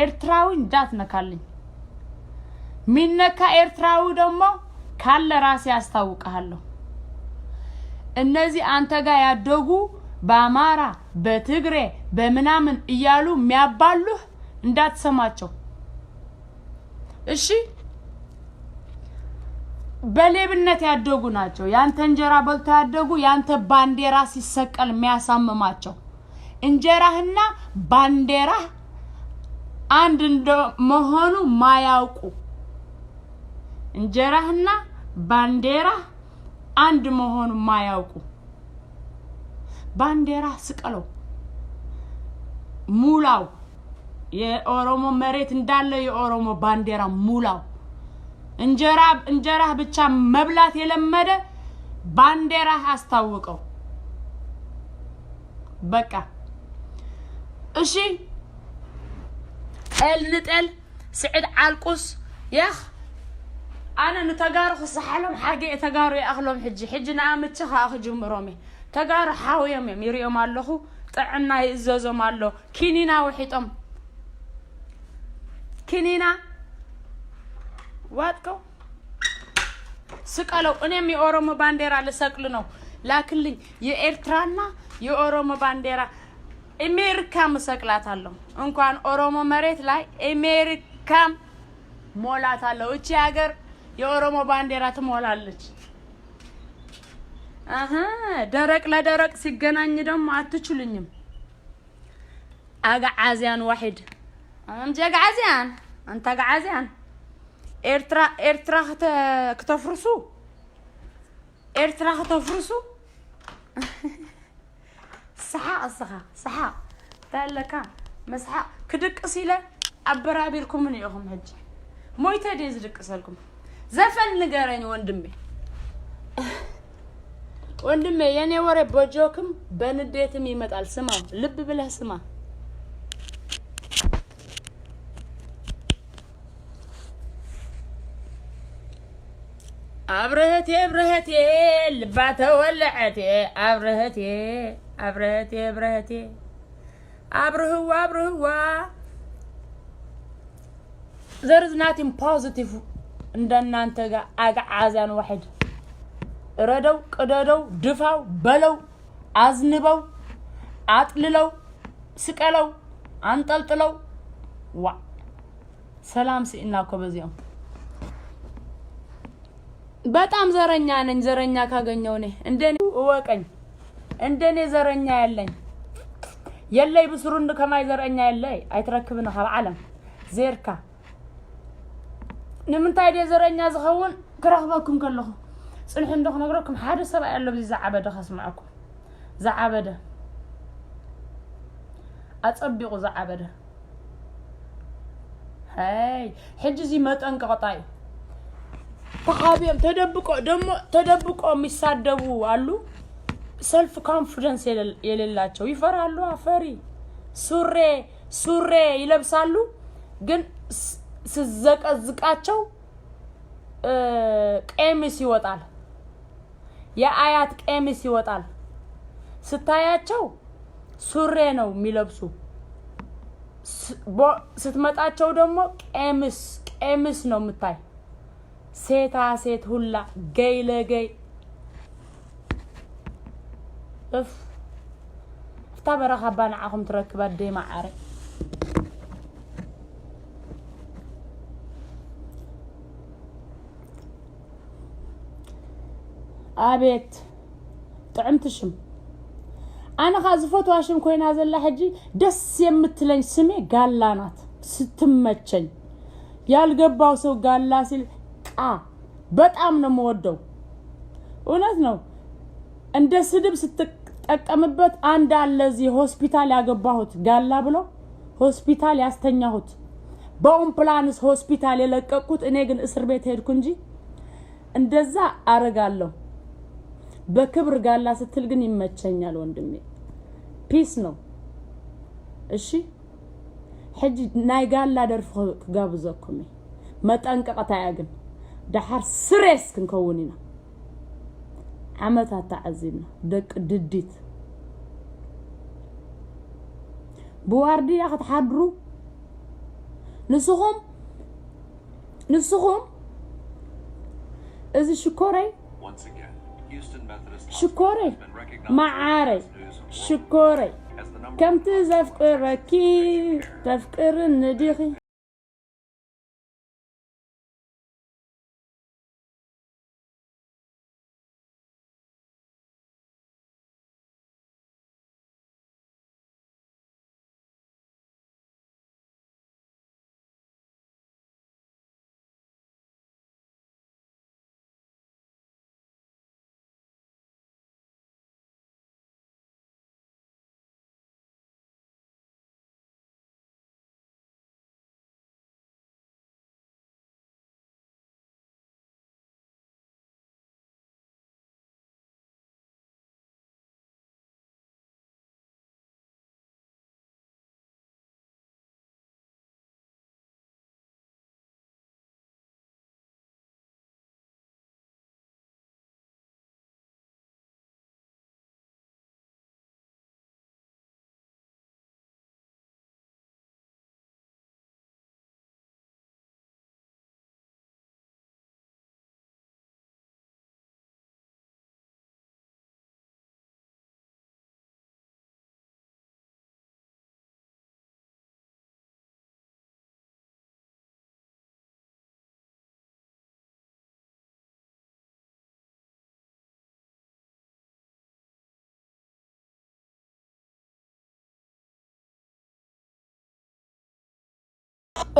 ኤርትራዊ እንዳትነካልኝ። ሚነካ ኤርትራዊ ደግሞ ካለ ራሴ አስታውቅሃለሁ። እነዚህ አንተ ጋር ያደጉ በአማራ በትግሬ በምናምን እያሉ የሚያባሉህ እንዳትሰማቸው እሺ። በሌብነት ያደጉ ናቸው። ያንተ እንጀራ በልቶ ያደጉ፣ ያንተ ባንዲራ ሲሰቀል የሚያሳምማቸው። እንጀራህና ባንዲራህ አንድ እንደመሆኑ ማያውቁ፣ እንጀራህና ባንዲራህ አንድ መሆኑ ማያውቁ። ባንዲራ ስቀለው፣ ሙላው። የኦሮሞ መሬት እንዳለ የኦሮሞ ባንዲራ ሙላው። እንጀራ እንጀራህ ብቻ መብላት የለመደ ባንዲራህ አስታውቀው። በቃ እሺ። ጠል ንጠል ስዕድ ዓልቁስ። ያኽ፣ ኣነ ንተጋሩ ክሰሓሎም ሓርጌ፣ ተጋሩ ይኣኽሎም። ሕጂ ሕጂ ንኣምቺ ከኣ ክጅምሮም እየ። ተጋሩ ሓውዮም እዮም፣ ይሪኦም ኣለኹ። ጥዕና ይእዘዞም ኣሎ። ኪኒና ውሒጦም፣ ኪኒና ዋጥከው ስቀለው። እኔም የኦሮሞ ባንዲራ ልሰቅል ነው። ላክልኝ የኤርትራና የኦሮሞ ባንዲራ። አሜሪካ ምሰቅላት አለው። እንኳን ኦሮሞ መሬት ላይ አሜሪካም ሞላት አለው። እቺ ሀገር የኦሮሞ ባንዲራ ትሞላለች። አሀ፣ ደረቅ ለደረቅ ሲገናኝ ደግሞ አትችሉኝም። አግዓዝያን ዋሒድ። አንቺ አግዓዝያን፣ አንተ አግዓዝያን። ኤርትራ፣ ኤርትራ ክተ-፣ ክተፍርሱ፣ ኤርትራ ክተፍርሱ። ሰሓቕ እስኻ፣ ሰሓቕ። እንታይ ኣለካ? መስሓቕ ክድቅስ ኢለ ኣበራቢርኩምኒ ኢኹም። ሕጂ ሞይተ ድየ ዝድቅሰልኩም? ዘፈን ንገረኝ ወንድሜ። ወንድሜ፣ የኔ ወሬ በጆክም በንዴትም ይመጣል። ስማው፣ ልብ ብለህ ስማ። አብረህቴ፣ አብረህቴ፣ ልባ ተወለዐቴ፣ አብረህቴ፣ አብረህቴ፣ አብረህቴ፣ አብርህዋ፣ አብርህዋ። There is nothing positive እንደናንተ ጋር አግዓዝያን ዋሕድ። እረደው፣ ቅደደው፣ ድፋው፣ በለው፣ አዝንበው፣ አጥልለው፣ ስቀለው፣ አንጠልጥለው። ዋ፣ ሰላም ስኢና እኮ በዚኦም። በጣም ዘረኛ ነኝ። ዘረኛ ካገኘው እኔ እንደኔ እወቀኝ። እንደኔ ዘረኛ ያለኝ የለይ። ብስሩንዲ ከማይ ዘረኛ የለይ። ኣይትረክብን ካብ ዓለም ዜርካ። ንምንታይ ድየ ዘረኛ ዝኸውን? ክረኽበኩም ከለኹ ጽንሑ እንዶ ክነግረኩም፣ ሓደ ሰብኣይ ኣሎ፣ ብዚ ዝዓበደ ከስምዐኩም። ዝዓበደ፣ ኣጸቢቑ ዝዓበደ። ሄይ፣ ሕጂ እዚ መጠንቀቕታ እዩ። ተሓቢኦም ተደብቆ ደሞ፣ ተደብቆ የሚሳደቡ አሉ። ሰልፍ ኮንፊደንስ የሌል-፣ የሌላቸው ይፈራሉ። አፈሪ ሱሬ፣ ሱሬ ይለብሳሉ፣ ግን ስ-፣ ስዘቀዝቃቸው፣ እ፣ ቀሚስ ይወጣል። የአያት ቀሚስ ይወጣል። ስታያቸው ሱሬ ነው የሚለብሱ። ስ-፣ ቦ-፣ ስትመጣቸው ደግሞ ቀሚስ፣ ቀሚስ ነው የምታይ። ሴታ ሴት ሁላ ገይ ለገይ። እፍ። እፍታ በረኻ እባ ንዓኹም ትረክብ ኣደይ መዓረይ። አቤት ጥዕምቲ ሽም። ኣነ ኸኣ ዝፈትዋ ሽም ኮይና ዘላ ሕጂ ደስ የምትለኝ ስሜ ጋላ ናት። ስትመቸኝ ያልገባው ሰው ጋላ ሲል ቃ በጣም ነው የምወደው። እውነት ነው። እንደ ስድብ ስትጠቀምበት አንድ አለ እዚህ ሆስፒታል ያገባሁት ጋላ ብሎ ሆስፒታል ያስተኛሁት በኦምፕላንስ ሆስፒታል የለቀቅኩት እኔ ግን እስር ቤት ሄድኩ እንጂ እንደዛ አረጋለሁ። በክብር ጋላ ስትል ግን ይመቸኛል ወንድሜ። ፒስ ነው። እሺ ሕጂ ናይ ጋላ ደርፊ ክጋብዘኩም እየ። መጠንቀቕታ እያ ግን፣ ደሓር ስሬስ ክንከውን ኢና። ዓመታት ተዓዚብና፣ ደቂ ድዲት። ብዋርድያ ክትሓድሩ፣ ንስኹም፣ ንስኹም፣ እዚ ሽኮረይ፣ ሽኮረይ፣ መዓረይ፣ ሽኮረይ፣ ከምቲ ዘፍቅረኪ ተፍቅርኒ ዲኺ?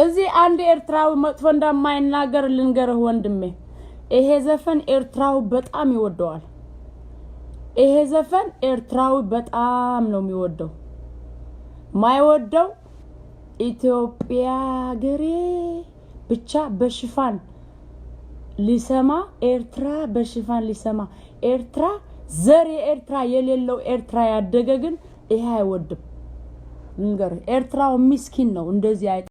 እዚ ኣንድ ኤርትራዊ መጥፎ እንደማይናገር ልንገርህ ወንድሜ፣ ይሄ ዘፈን ኤርትራዊ በጣም ይወደዋል። ይሄ ዘፈን ኤርትራዊ በጣም ነው የሚወደው። ማይወደው ኢትዮጵያ ሀገሬ ብቻ በሽፋን ሊሰማ፣ ኤርትራ በሽፋን ሊሰማ። ኤርትራ፣ ዘር የኤርትራ የሌለው ኤርትራ ያደገ ግን ይሄ አይወድም። ልንገርህ፣ ኤርትራው ሚስኪን ነው፣ እንደዚህ አይ-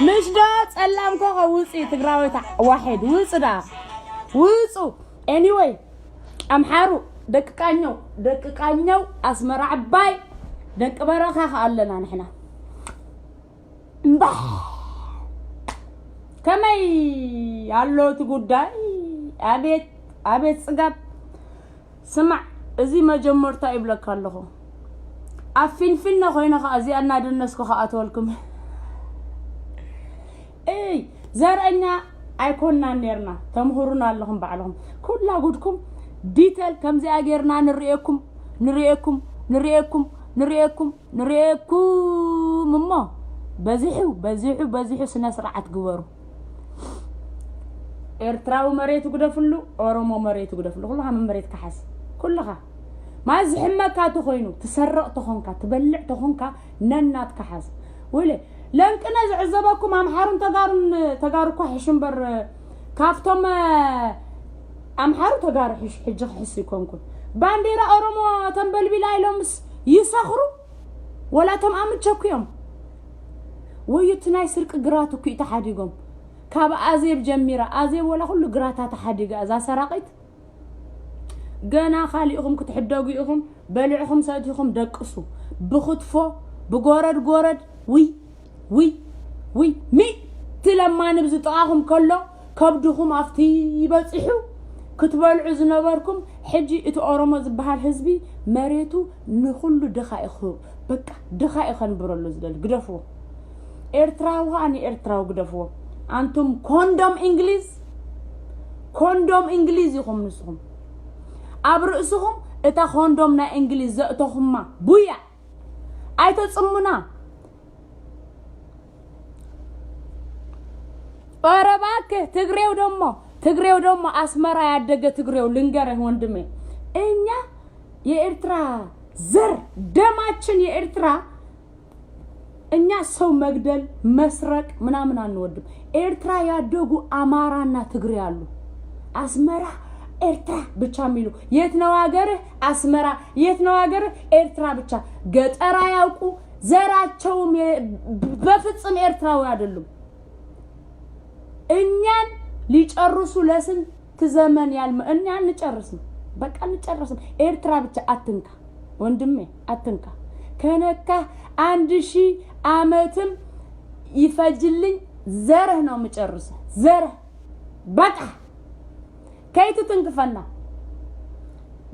ምሽ ዶ ጸላም ኮኸ ውጽ ትግራወይታ ዋሕድ ውጽ ዳ ውጹ። Anyway ኣምሓሩ ደቂ ቃኘው ደቂ ቃኘው ኣስመራ ዕባይ ደቂ በረኻ ከ ኣለና ንሕና። እምባ ከመይ ኣሎ እቲ ጉዳይ? ኣቤት ኣቤት ጽጋብ። ስማዕ፣ እዚ መጀመርታ ይብለካ ኣለኹ። ኣብ ፊንፊነ ኮይነ ከኣ እዚኣ እናደነስኩ ከኣትወልኩም። እይ ዘርእኛ ኣይኮንናን ነርና። ተምህሩና ኣለኹም ባዕልኹም። ኩላ ጉድኩም ዲተል ከምዚኣ ጌርና ንርእየኩም ንርእየኩም ንርእየኩም ንርእየኩም ንርእየኩም እሞ በዚሑ በዚሑ በዚሑ ስነ ስርዓት ግበሩ። ኤርትራዊ መሬቱ ግደፍሉ፣ ኦሮሞ መሬቱ ግደፍሉ። ኩልኻ መን መሬት ክሓዝ? ኩልኻ። ማለት ዝሕመካ ተኾይኑ፣ ትሰርቕ ተኾንካ፣ ትበልዕ ተኾንካ፣ ነናትካ ሓዝ። ወይለ ለንቅነ ዝዕዘበኩም ኣምሓሩን ተጋሩን፣ ተጋሩ እኳ ሕሹ እምበር፣ ካብቶም ኣምሓሩ ተጋሩ ሕሹ። ሕጂ ክሕሱ ይኮንኩን። ባንዴራ ኦሮሞ ተንበልቢላ ኢሎምስ ይሰኽሩ። ወላ እቶም ኣምቸኩ እዮም። ወዩ እቲ ናይ ስርቂ ግራት እኩ እዩ ተሓዲጎም። ካብ ኣዜብ ጀሚራ፣ ኣዜብ ወላ ኩሉ ግራታ ተሓዲጋ እዛ ሰራቂት። ገና ካሊእኹም ክትሕደጉ ኢኹም። በሊዕኹም ሰቲኹም ደቅሱ። ብክትፎ ብጎረድ ጎረድ። ውይ ውይ ውይ ሚእቲ ለማኒ ብዝጥቓኹም ከሎ ከብድኹም ኣብቲ ይበፂሑ። ክትበልዑ ዝነበርኩም። ሕጂ እቲ ኦሮሞ ዝበሃል ህዝቢ መሬቱ ንኹሉ ድኻ እዩ ክህብ። በቃ ድኻ እዩ ከንብረሉ ዝደሊ። ግደፍዎ። ኤርትራዊ ከኣ ንኤርትራዊ ግደፍዎ። ኣንቱም ኮንዶም እንግሊዝ፣ ኮንዶም እንግሊዝ ኢኹም ንስኹም። ኣብ ርእስኹም እታ ኮንዶም ናይ እንግሊዝ ዘእተኹማ ቡያ ኣይተጽሙና። ኧረ እባክህ ትግሬው ደሞ ትግሬው ደሞ አስመራ ያደገ ትግሬው ልንገርህ ወንድሜ፣ እኛ የኤርትራ ዘር ደማችን የኤርትራ እኛ ሰው መግደል መስረቅ ምናምን አንወድም። ኤርትራ ያደጉ አማራና ትግሬ አሉ። አስመራ ኤርትራ ብቻ የሚሉ የት ነው ሀገርህ? አስመራ የት ነው ሀገርህ? ኤርትራ ብቻ። ገጠር አያውቁ ዘራቸውም የ- በፍጹም ኤርትራዊ አይደሉም። እኛን ሊጨርሱ ለስንት ዘመን ያልመ እኛ አንጨርስም። በቃ አንጨርስም። ኤርትራ ብቻ አትንካ ወንድሜ አትንካ። ከነካ አንድ ሺህ አመትም ይፈጅልኝ ዘርህ ነው የምጨርሰ ዘርህ በቃ ከይትትንክፈና።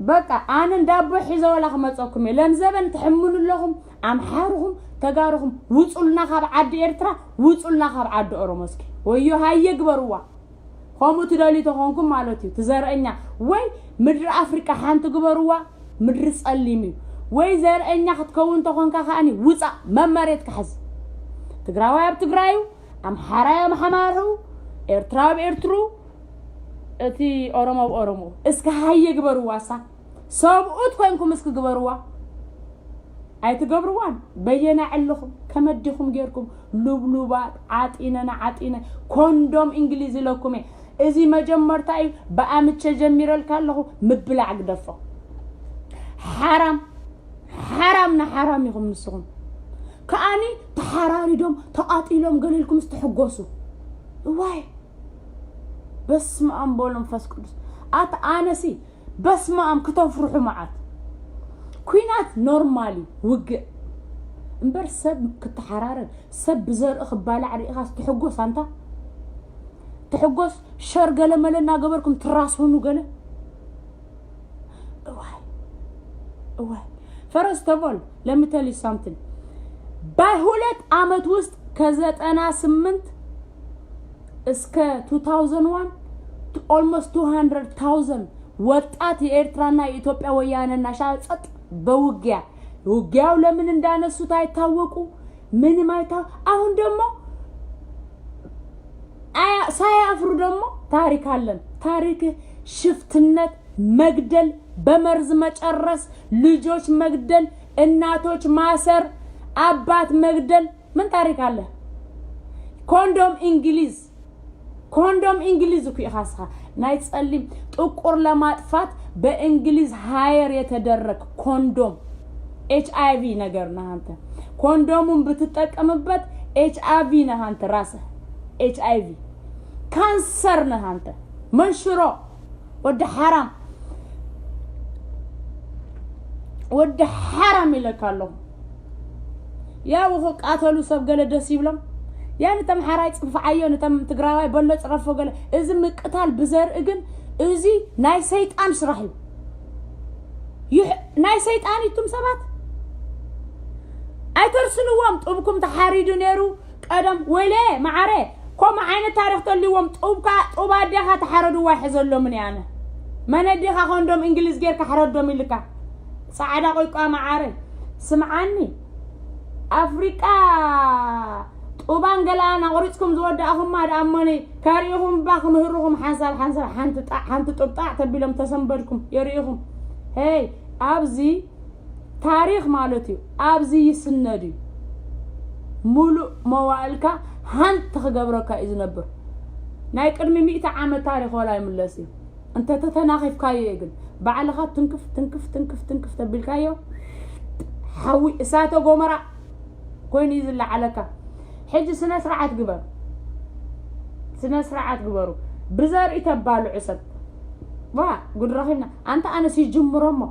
በቃ ኣነ እንዳቦ ሒዘ ወላ ክመፀኩም እየ። ለምዘበን ትሕምኑ ኣለኹም ኣምሓርኹም ተጋርኹም ውፁልና ካብ ዓዲ ኤርትራ ውፁልና ካብ ዓዲ ኦሮሞ እስኪ ወዮ ሃየ ግበርዋ። ከምኡ ትደልዩ ተኾንኩም ማለት እዩ ትዘርእኛ ወይ ምድሪ ኣፍሪቃ ሓንቲ ግበርዋ። ምድሪ ፀሊም እዩ ወይ ዘርእኛ ክትከውን ተኾንካ ከኣኒ ውፃእ መመሬት ክሕዝ ትግራዋይ ኣብ ትግራዩ ኣምሓራይ ኣብ ሓማርኡ ኤርትራ ኣብ ኤርትሩ እቲ ኦሮሞ ኣብ ኦሮሞ እስከ ሃየ ግበርዋ እሳ ሰብኡት ኮንኩም እስኪ ግበርዋ። ኣይትገብርዋን በየና ዕልኹም ከመዲኹም ጌርኩም ሉብሉባት ዓጢነን ዓጢነ ኮንዶም እንግሊዝ ኢለኩም እየ። እዚ መጀመርታ እዩ ብኣምቸ ጀሚረልካ ኣለኹ። ምብላዕ ግደፎ ሓራም ሓራም ንሓራም ኢኹም ንስኹም ከኣኒ ተሓራሪዶም ተቓጢሎም ገለ ኢልኩም ዝተሐጎሱ እዋይ በስመ ኣብ ወወልድ ወመንፈስ ቅዱስ ኣት ኣነሲ በስመ ኣብ ክተፍርሑ መዓት ኩናት ኖርማል እዩ ውግእ እምበር ሰብ ክተሓራረድ ሰብ ብዘርኢ ክባላዕ ርኢኻስ ትሕጎስ ኣንታ ትሕጎስ ሸር ገለ መለ እናገበርኩም ትራስኑ ገለ እዋይ እዋይ first of all let me tell you something በሁለት ዓመት ውስጥ ከዘጠና ስምንት እስከ two thousand one almost two hundred thousand ወጣት የኤርትራና የኢትዮጵያ ወያነና ሻዕብ ጸጥ በውጊያ ውጊያው ለምን እንዳነሱት አይታወቁ ምንም አይታ አሁን ደግሞ ሳያፍሩ ደግሞ ታሪክ አለን። ታሪክ ሽፍትነት፣ መግደል፣ በመርዝ መጨረስ፣ ልጆች መግደል፣ እናቶች ማሰር፣ አባት መግደል ምን ታሪክ አለ? ኮንዶም እንግሊዝ ኮንዶም እንግሊዝ እኮ ኢኻ እስኻ ናይ ጸሊም ጥቁር ለማጥፋት በእንግሊዝ ሃየር የተደረግ ኮንዶም ኤች ኣይ ቪ ነገር ነህ አንተ። ኮንዶሙን ብትጠቀምበት ኤች ኣይ ቪ ነህ አንተ። ራስህ ኤች ኣይ ቪ ካንሰር ነህ አንተ። መንሽሮ ወዲ ሓራም፣ ወዲ ሓራም ኢለካ ኣለኹ። ያው ክቃተሉ ሰብ ገለ ደስ ይብሎም። ያ ንተምሓራይ ጽንፍዓዮ፣ ንተም ትግራዋይ በሎ ጽረፎ ገለ። እዚ ምቅታል ብዘርኢ ግን እዚ ናይ ሰይጣን ስራሕ እዩ። ይሕ- ናይ ሰይጣን ይቱም ሰባት ኣይተርስንዎም። ጡብኩም ተሓሪዱ ነይሩ ቀደም። ወይለ መዓረ፣ ከምኡ ዓይነት ታሪኽ ተልዎም። ጡብካ ጡብ ኣዴኻ ተሓረድዋ ይሕዘሎምን እየ ኣነ። መን ኣዴኻ ኮንዶም እንግሊዝ ጌርካ ሕረዶም ኢልካ? ጻዕዳ ቆይቋ መዓረ፣ ስምዓኒ። ኣፍሪቃ ጡባን ገላን ኣቑሪጽኩም ዝወዳእኹማ ደኣ እሞኒ፣ ከርእኹም እባ ክምህርኹም ሓንሳብ ሓንሳብ ሓንቲ ጣዕ ሓንቲ ጡብ ጣዕ ተቢሎም ተሰንበድኩም የርእኹም። ሄይ፣ ኣብዚ ታሪኽ ማለት እዩ፣ ኣብዚ ይስነድ እዩ። ሙሉእ መዋእልካ ሃንት ክገብረካ እዩ ዝነብር። ናይ ቅድሚ ሚእቲ ዓመት ታሪኽ ወላ ይምለስ እዩ። እንተ ተተናኺፍካዮ እዩ ግን፣ ባዕልኻ ትንክፍ ትንክፍ ትንክፍ ትንክፍ ተቢልካዮ፣ ሓዊ እሳተ ጎመራ ኮይኑ እዩ ዝለዓለካ። ሕጂ ስነ ስርዓት ግበር፣ ስነ ስርዓት ግበሩ። ብዘርኢ ተባልዑ ሰብ። ዋ፣ ጉድ ረኺብና። ኣንታ ኣነስ ይጅምሮ እሞ፣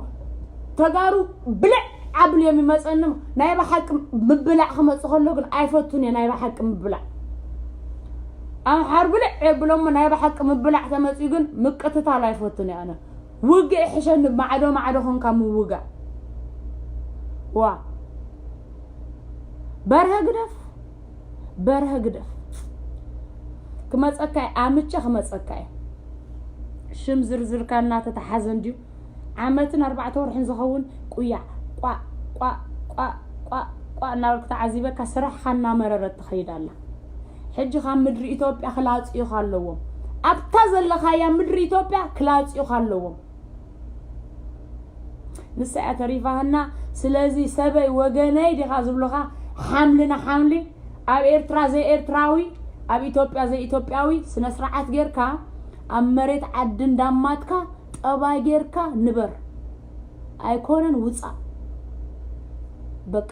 ተጋሩ ብልዕ ኣብልዮም ይመፀኒ እሞ፣ ናይ ብሓቂ ምብላዕ ክመፅእ ከሎ ግን ኣይፈቱን እየ። ናይ ብሓቂ ምብላዕ ኣምሓር ብልዕ የብሎ እሞ፣ ናይ ብሓቂ ምብላዕ ተመፅኡ ግን ምቅትታል ኣይፈቱን እየ ኣነ። ውግእ ይሕሸኒ፣ ማዕዶ ማዕዶ ኾንካ ምውጋእ። ዋ፣ በርሀ ግደፍ፣ በርሀ ግደፍ። ክመፀካ እየ፣ ኣምቸ ክመፀካ እየ። ሽም ዝርዝርካ እናተተሓዘ እንድዩ። ዓመትን ኣርባዕተ ወርሕን ዝኸውን ቁያዕ፣ ቋዕ፣ ቋዕ፣ ቋዕ፣ ቋዕ፣ ቋዕ እናበልኩ ተዓዚበካ፣ ስራሕኻ እናመረረት ትኸይድ ኣላ። ሕጂ ካብ ምድሪ ኢትዮጵያ ክላፅዩኻ ኣለዎም። ኣብታ ዘለኻያ ምድሪ ኢትዮጵያ ክላፅዩኻ ኣለዎም። ንሳ እያ ተሪፋህና። ስለዚ ሰበይ ወገነይ ዲኻ ዝብሉኻ፣ ሓምልና ሓምሊ፣ ኣብ ኤርትራ ዘይኤርትራዊ፣ ኣብ ኢትዮጵያ ዘይኢትዮጵያዊ፣ ስነ ስርዓት ጌርካ፣ ኣብ መሬት ዓዲ እንዳማትካ፣ ጠባይ ጌርካ ንበር። ኣይኮነን ውጻእ። በቃ።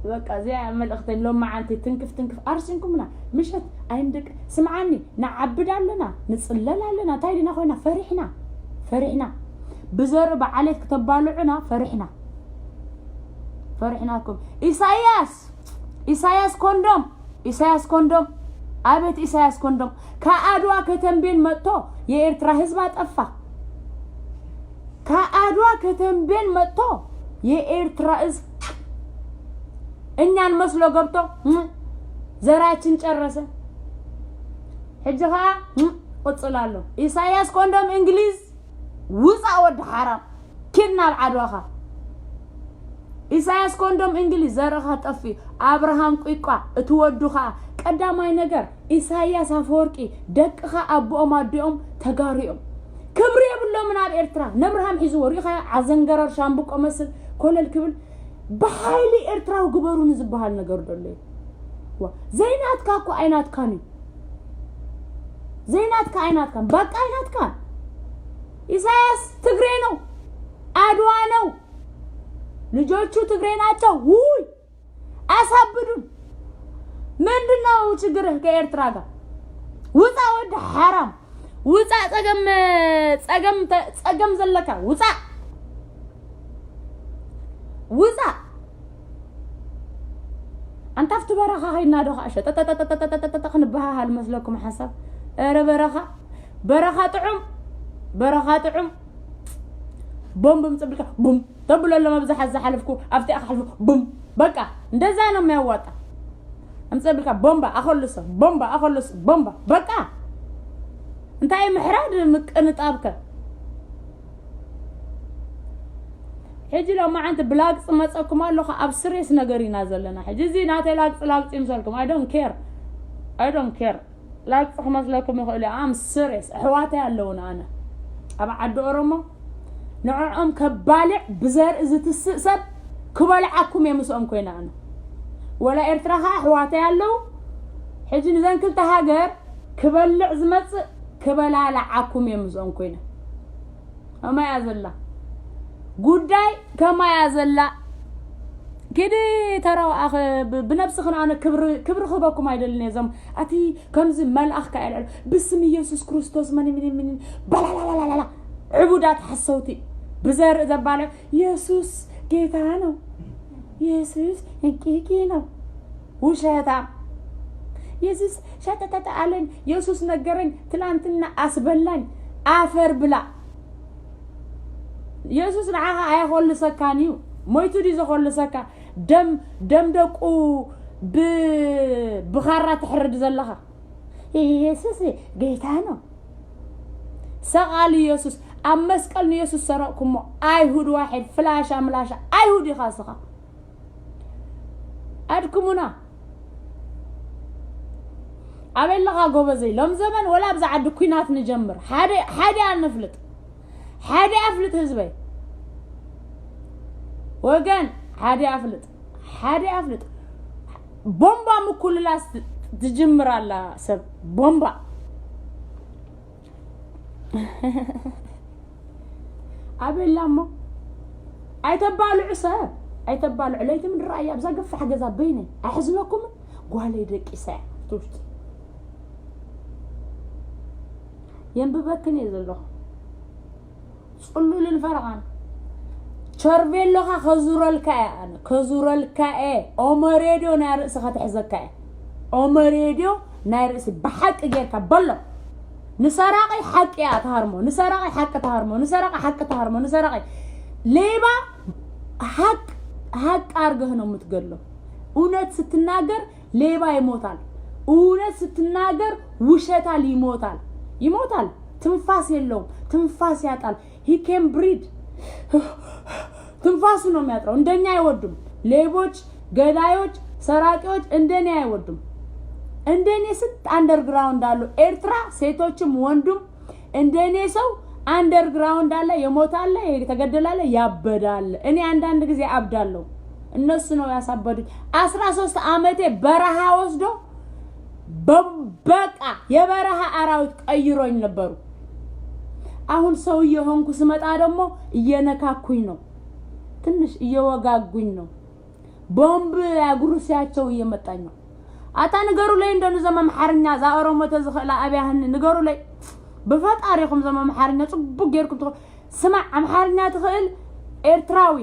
በቃ፣ እዚኣ እያ መልእኽተይ። ሎማዓንቲ ትንክፍ ትንክፍ ኣርሲንኩምና። ምሸት ኣይንደቅ-፣ ስምዓኒ፣ ንዓብድ ኣለና፣ ንጽለል ኣለና። እንታይ ዲና ኮይና? ፈሪሕና። ፈሪሕና። ብዘርኢ ብዓሌት ክተባልዑና ፈሪሕና። ፈሪሕናኩም። ኢሳያስ! ኢሳያስ ኮንዶም! ኢሳያስ ኮንዶም! አቤት ኢሳያስ ኮንዶም! ከአድዋ ከተንቤን መጥቶ የኤርትራ ህዝብ አጠፋ። ከአድዋ ከተንቤን መጥቶ የኤርትራ ህዝብ እኛን መስሎ ገብቶ፣ እም፣ ዘራችን ጨረሰ። ሕጂ ኸዓ፣ እም፣ ቅጽል ኣሎ። ኢሳያስ ኮንዶም እንግሊዝ፣ ውጻእ ወዲ ሓራም። ኪድ ናብ ዓድዋኻ። ኢሳያስ ኮንዶም እንግሊዝ፣ ዘርእኻ ጠፊኡ። ኣብርሃም ቂቋ፣ እቲ ወዱ ኸዓ። ቀዳማይ ነገር፣ ኢሳያስ ኣፈወርቂ፣ ደቅኻ ኣቦኦም ኣዲኦም ተጋሩ እዮም። ክብሪ የብሎምን ኣብ ኤርትራ። ነብርሃም ሒዝዎ፣ ሪኢኻ ዓዘንገረር ሻምብቆ መስል ኮለል ክብል። ብሓይሊ ኤርትራዊ ግበሩኒ ዝበሃል ነገር ዶ ኣሎ እዩ? ዋ፣ ዘይናትካ እኮ ኣይናትካን እዩ። ዘይናትካ ኣይናትካን፣ በቃ ኣይናትካን። ኢሳያስ ትግሬ ነው፣ አድዋ ነው፣ ልጆቹ ትግሬ ናቸው። ውይ፣ አሳብዱን። ምንድን ነው ችግርህ ከኤርትራ ጋር? ውጻ ወዲ ሓራም፣ ውጻ። ጸገም፣ ጸገም ተ-፣ ጸገም ዘለካ ውጻ፣ ውጻ። ኣንታ ኣብቲ በረኻ ኸይድና ዶ ኸዓ ሸጠጠጠጠጠጠጠጠ ክንበሃሃል መስለኩም ሓሳብ? ኧረ በረኻ፣ በረኻ ጥዑም፣ በረኻ ጥዑም። ቦምብ ምጽብልካ ቡም ተብለሎም፣ ኣብዚ ሓዚ ሓለፍኩ፣ ኣብቲ ክሓልፉ ቡም። በቃ እንደዛ ነው የሚያዋጣ። ኣምጸብልካ ቦምባ ኣኸልሶ፣ ቦምባ ኣኸልሶ፣ ቦምባ። በቃ እንታይ ምሕራድ ምቅንጣብከ? ሕጂ ሎማዓንቲ ብላግፂ መፀኩም ኣለኹ። ኣብ ስሬስ ነገር ኢና ዘለና። ሕጂ እዚ ናተይ ላግፂ ላግፂ ይምሰልኩም። I don't care። I don't care። ላግፂ ክመስለኩም ይኽእል እዩ። I'm serious። ኣሕዋተይ ኣለዉና ኣነ ኣብ ዓዲ ኦሮሞ። ንዕኦም ከባልዕ ብዘርኢ ዝትስእ ሰብ ክበልዓኩም እየ ምስኦም ኮይነ ኣነ። ወላ ኤርትራ ኸዓ ኣሕዋተይ ኣለዉ። ሕጂ ንዘን ክልተ ሃገር ክበልዕ ዝመፅእ ክበላልዓኩም እየ ምስኦም ኮይነ። ኣማይ እያ ዘላ። ጉዳይ ከማያ ዘላ ኪዲ ተረዋኣኸ ብነብስኽን ኣነ ክብሪ ክብሪ ክህበኩም ኣይደልን እየ። ዞም ኣቲ ከምዚ መልኣኽ ከ ኣልዕሉ ብስም ኢየሱስ ክርስቶስ መን ምን ምን ባላላላላላ ዕቡዳት ሓሰውቲ ብዘርኢ ዘባልዑ ኢየሱስ ጌታ ነው። ኢየሱስ እንቂቂ ነው። ውሸታ ኢየሱስ ሸተተተ ኣለኝ። ኢየሱስ ነገረኝ። ትላንትና ኣስበላኝ። ኣፈር ብላ። ኢየሱስ ንዓኻ ኣይኾልሰካን እዩ። ሞይቱ ድዩ ዘኾልሰካ? ደም ደም ደቁ ብ ብኻራ ትሕርድ ዘለኻ ኢየሱስ ጌታ ነው። ሰቓሊ ኢየሱስ ኣብ መስቀል ንኢየሱስ ሰረቕኩሞ። ኣይሁድ ዋሕድ ፍላሻ ምላሻ ኣይሁድ ኢኻ እስኻ። ኣድክሙና። ኣበይ ኣለኻ ጎበዘይ? ሎም ዘመን ወላ ኣብዚ ዓዲ ኩናት ንጀምር። ሓደ ሓደ ኣንፍልጥ። ሓደ ኣፍልጥ ህዝበይ። ወገን ሓደ ኣፍልጥ። ሓደ ኣፍልጥ። ቦምባ ምኩልላስ ት- ትጅምር ኣላ ሰብ ቦምባ። ኣበላ እሞ ኣይተባልዑ ሰብ ኣይተባልዑ። ለይቲ ምድሪ ኣያ ኣብዛ ገፋሕ ገዛ በይነ ኣሕዝነኩምን ጓለይ ደቂሳ እያ ኣብቲ ውሽጢ። የንብበክን እየ ዘለኹ። ጽሉልን ፈረቓን ቸርቬሎኻ ከዙረልካ እየ ኣነ ከዙረልካ እየ። ኦመ ሬድዮ ናይ ርእሲ ከተሕዘካ እየ። ኦመ ሬድዮ ናይ ርእሲ ብሓቂ ጌርካ በሎ። ንሰራቂ ሓቂ እያ ትሃርሞ። ንሰራቂ ሓቂ ትሃርሞ። ንሰራቂ ሓቂ ትሃርሞ። ንሰራቂ ሌባ ሓቅ ሓቅ ኣርገህ ነው የምትገድሎ። እውነት ስትናገር ሌባ ይሞታል። እውነት ስትናገር ውሸታል ይሞታል። ይሞታል። ትንፋስ የለውም። ትንፋስ ያጣል። He can breathe። ትንፋሱ ነው የሚያጥረው። እንደኛ አይወዱም። ሌቦች፣ ገዳዮች፣ ሰራቂዎች እንደኔ አይወዱም። እንደኔ ስንት አንደርግራውንድ አሉ። ኤርትራ ሴቶችም ወንዱም እንደኔ ሰው አንደርግራውንድ አለ፣ የሞተ አለ፣ የተገደለ አለ፣ ያበደ አለ። እኔ አንዳንድ ጊዜ አብዳለሁ። እነሱ ነው ያሳበዱኝ። አስራ ሶስት አመቴ በረሃ ወስዶ በ- በቃ የበረሃ አራዊት ቀይሮኝ ነበሩ። አሁን ሰው እየሆንኩ ስመጣ ደግሞ እየነካኩኝ ነው፣ ትንሽ እየወጋጉኝ ነው። ቦምብ ያጉርሲያቸው እየመጣኝ ነው። ኣታ ንገሩለይ እንዶ ንዞም ኣምሓርኛ እዛ ኦሮሞ ተዝኽእላ ኣብያህኒ ንገሩለይ። ብፈጣሪኹም ዞም ኣምሓርኛ ጽቡቅ ጌርኩም ትኸ- ስማዕ ኣምሓርኛ ትኽእል ኤርትራዊ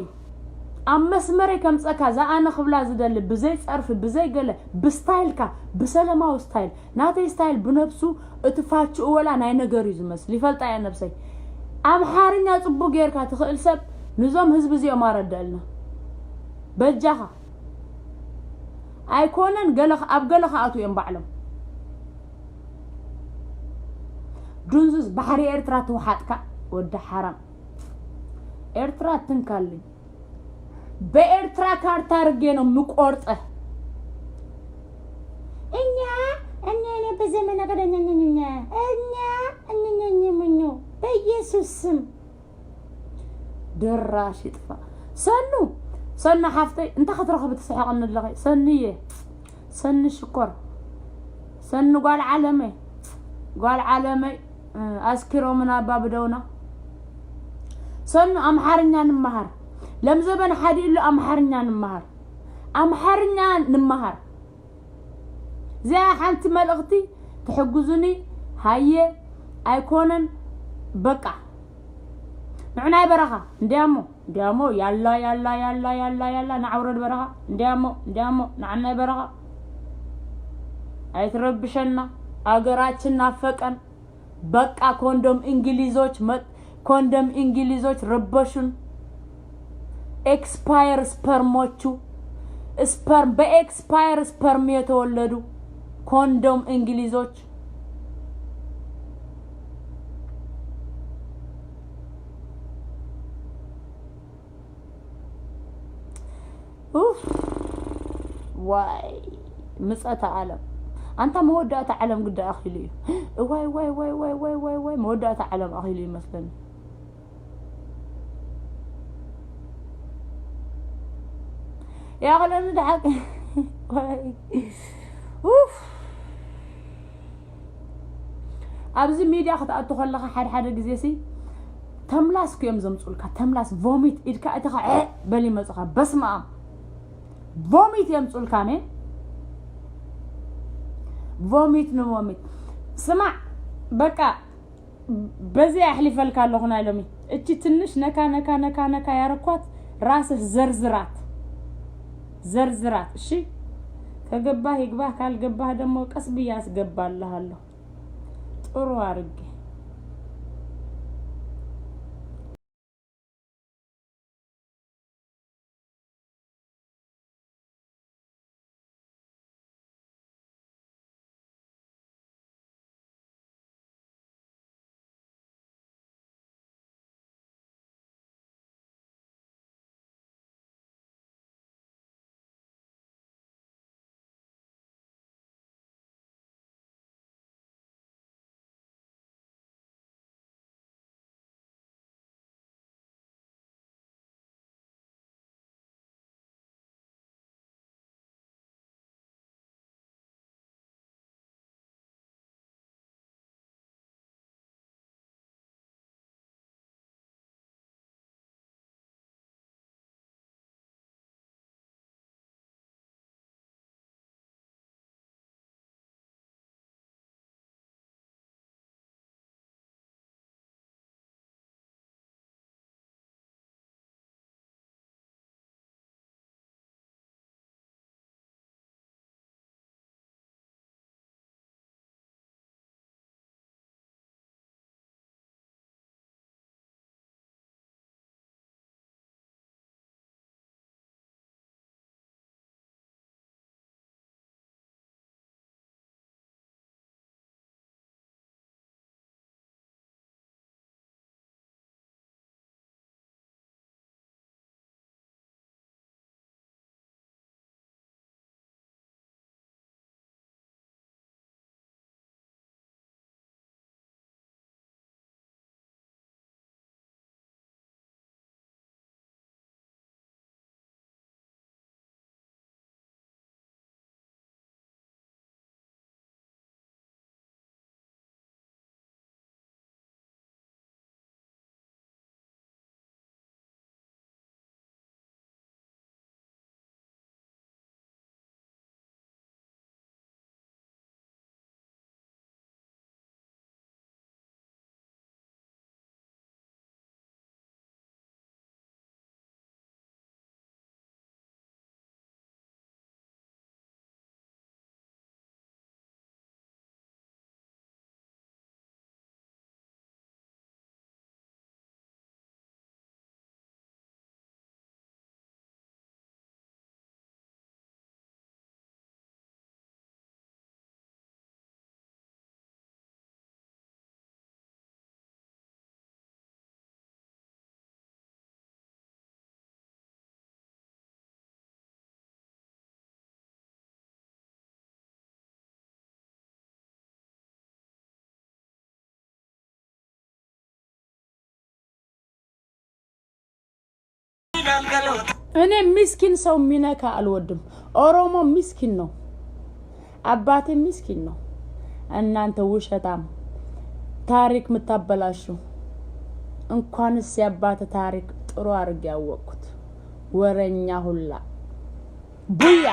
ኣብ መስመረይ ከምጸካ እዛ ኣነ ክብላ ዝደሊ ብዘይ ጸርፊ ብዘይ ገለ ብስታይልካ ብሰለማዊ ስታይል ናተይ ስታይል ብነብሱ እቲ ፋችኡ ወላ ናይ ነገር እዩ ዝመስል ይፈልጣ እያ ነብሰይ። ኣምሓርኛ ጽቡቅ ጌርካ ትኽእል ሰብ ንዞም ህዝቢ እዚኦም ኣረደልና በጃኻ። ኣይኮነን ገለ ኣብ ገለ ክኣትዉ እዮም ባዕሎም። ዱንዙዝ ባሕሪ ኤርትራ ትውሓጥካ ወዲ ሓራም። ኤርትራ ትንካልኝ። በኤርትራ ካርታ ርጌ ነው ምቆርጠ። እኛ እኛ እኔ በዘመነ ቀደኛኛኛ እኛ እኛኛኝ ምኑ በኢየሱስ ስም ድራሽ ይጥፋእ። ሰኑ ሰኑ ሓፍተይ እንታይ ክትረኽቢ ትስሕቕኒ ኣለኺ? ሰኑየ ሰኑ ሽኮር ሰኑ ጓል ዓለመይ ጓል ዓለመይ እ፣ ኣስኪሮምና ኣባ ብደውና። ሰኑ ኣምሓርኛ ንምሃር። ለምዘበን ሓዲእሉ ኣምሓርኛ ንምሃር። ኣምሓርኛ ንምሃር። እዚኣ ሓንቲ መልእኽቲ ትሕግዙኒ ሃየ ኣይኮነን በቃ ንዕናይ በረኻ እንዲያሞ እንዲያሞ ያላ ያላ ያላ ያላ ያላ ንዓውረድ በረኻ እንዲያሞ እንዲያሞ ንዓናይ በረኻ ኣይትረብሸና ኣገራችን ናፈቀን በቃ ኮንዶም እንግሊዞች መ- ኮንዶም እንግሊዞች ረበሹን። ኤክስፓየር ስፐርሞቹ ስፐርም በኤክስፓየር ስፐርም የተወለዱ ኮንዶም እንግሊዞች። ኡፍ ዋይ ምጸታ ዓለም ኣንታ መወዳእታ ዓለም ግዳ ኣኺሉ እዩ። እዋይ ዋይ ዋይ ዋይ ዋይ ዋይ ዋይ ዋይ መወዳእታ ዓለም ኣኺሉ ይመስለኒ። ያቕለኒ ደሓቂ ዋይ ኡፍ ኣብዚ ሚድያ ክትኣቱ ከለኻ ሓደ ሓደ ግዜ ሲ ተምላስ እዮም ዘምፁልካ። ተምላስ ቮሚት ኢድካ እትኻ ዐ በል ይመፁኻ። በስመ ኣብ ቮሚት የምፁልካ። ሜን ቮሚት ንቮሚት። ስማዕ በቃ በዚ ኣሕሊፈልካ ኣለኹ ናይ ሎሚ። እቺ ትንሽ ነካ ነካ ነካ ነካ ያረኳት ራስህ ዘርዝራት ዘርዝራት። እሺ ከገባህ ይግባህ፣ ካልገባህ ደግሞ ቀስ ብዬ አስገባልሃለሁ ጥሩ አርጌ። እኔ ምስኪን ሰው የሚነካ አልወድም። ኦሮሞ ምስኪን ነው፣ አባቴ ምስኪን ነው። እናንተ ውሸታም ታሪክ የምታበላሹ፣ እንኳንስ የአባተ ታሪክ ጥሩ አድርጌ ያወቅኩት ወረኛ ሁላ ቡያ።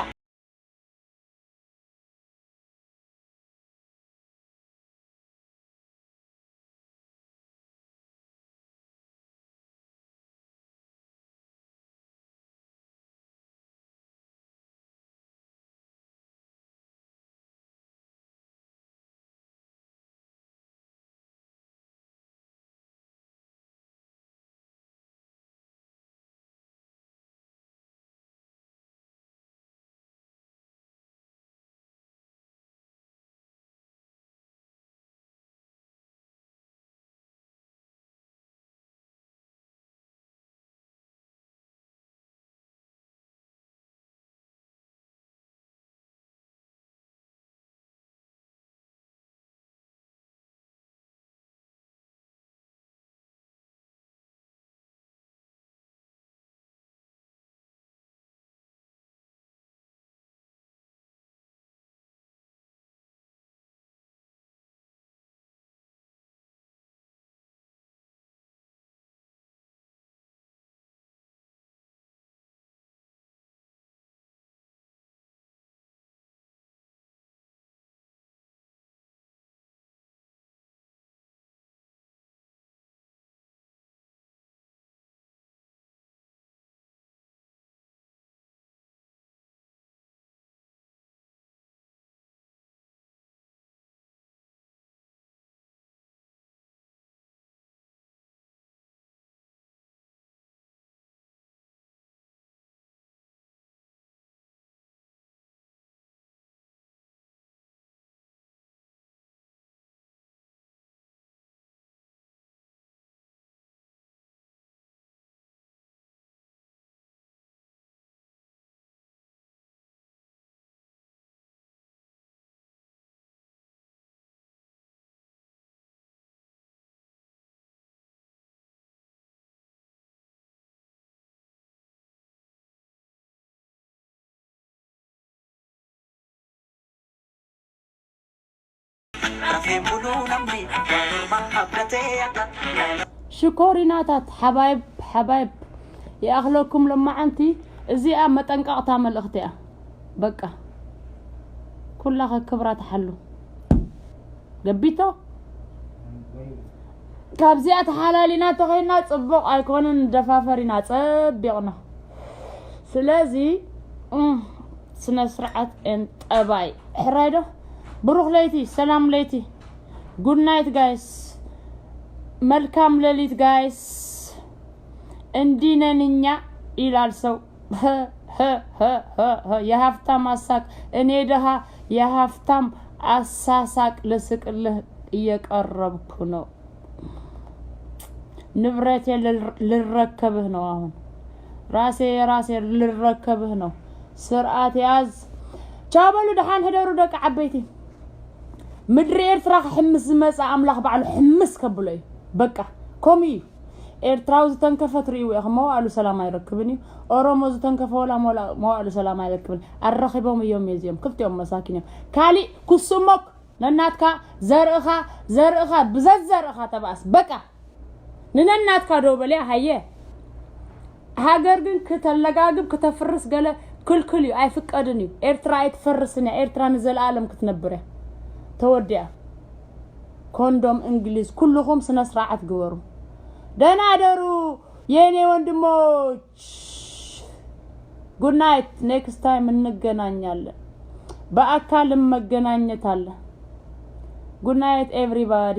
ሽኮሪናታት ሓባይብ ሓባይብ ይኣኽለኩም። ለማዓንቲ እዚኣ መጠንቀቕታ መልእኽቲ እያ። በቃ ኩላኸ ክብራ ትሓሉ። ገቢቶ ካብዚኣ ተሓላሊና ተኸይና ጽቡቕ ኣይኮነን። ንደፋፈር ኢና ጸቢቕና። ስለዚ እም፣ ስነ ስርዓት ኤን ጠባይ ሕራይ ዶ? ብሩኽ ለይቲ፣ ሰላም ለይቲ። ጉድ ናይት ጋይስ፣ መልካም ሌሊት ጋይስ። እንዲነንኛ ይላል ሰው። የሀብታም አሳቅ እኔ ድሃ የሀብታም አሳሳቅ ልስቅልህ እየቀረብኩ ነው። ንብረቴ ልር- ልረከብህ ነው። አሁን ራሴ የራሴ ልረከብህ ነው። ስርዓት ያዝ። ቻው በሉ፣ ደሓን ሕደሩ ደቂ ዓበይቲ። ምድሪ ኤርትራ ክሕምስ ዝመፀ ኣምላኽ ባዕሉ ሕምስ ከብሎ እዩ። በቃ ከምኡ እዩ። ኤርትራዊ ዝተንከፈ ትርእይዎ ኢኹም፣ መዋእሉ ሰላም ኣይረክብን እዩ። ኦሮሞ ዝተንከፈ ወላ መላ- መዋእሉ ሰላም ኣይረክብን። ኣረኺቦም እዮም እዚኦም፣ ክልቲኦም መሳኪን እዮም። ካሊእ ክስሞክ ነናትካ ዘርእኻ ዘርእኻ ብዘዘርእኻ ተባእስ። በቃ ንነናትካ ደው በልያ ሃየ። ሃገር ግን ክተለጋግብ ክተፍርስ ገለ ክልክል እዩ፣ ኣይፍቀድን እዩ። ኤርትራ ኣይትፈርስን እያ። ኤርትራ ንዘለኣለም ክትነብር እያ። ተወዲኣ። ኮንዶም እንግሊዝ ኩልኹም ስነ ስርዓት ግበሩ። ደህና ደሩ የኔ ወንድሞች። ጉድ ናይት። ኔክስት ታይም እንገናኛለን። በአካልም መገናኘት አለ። ጉድ ናይት ኤቭሪባዲ።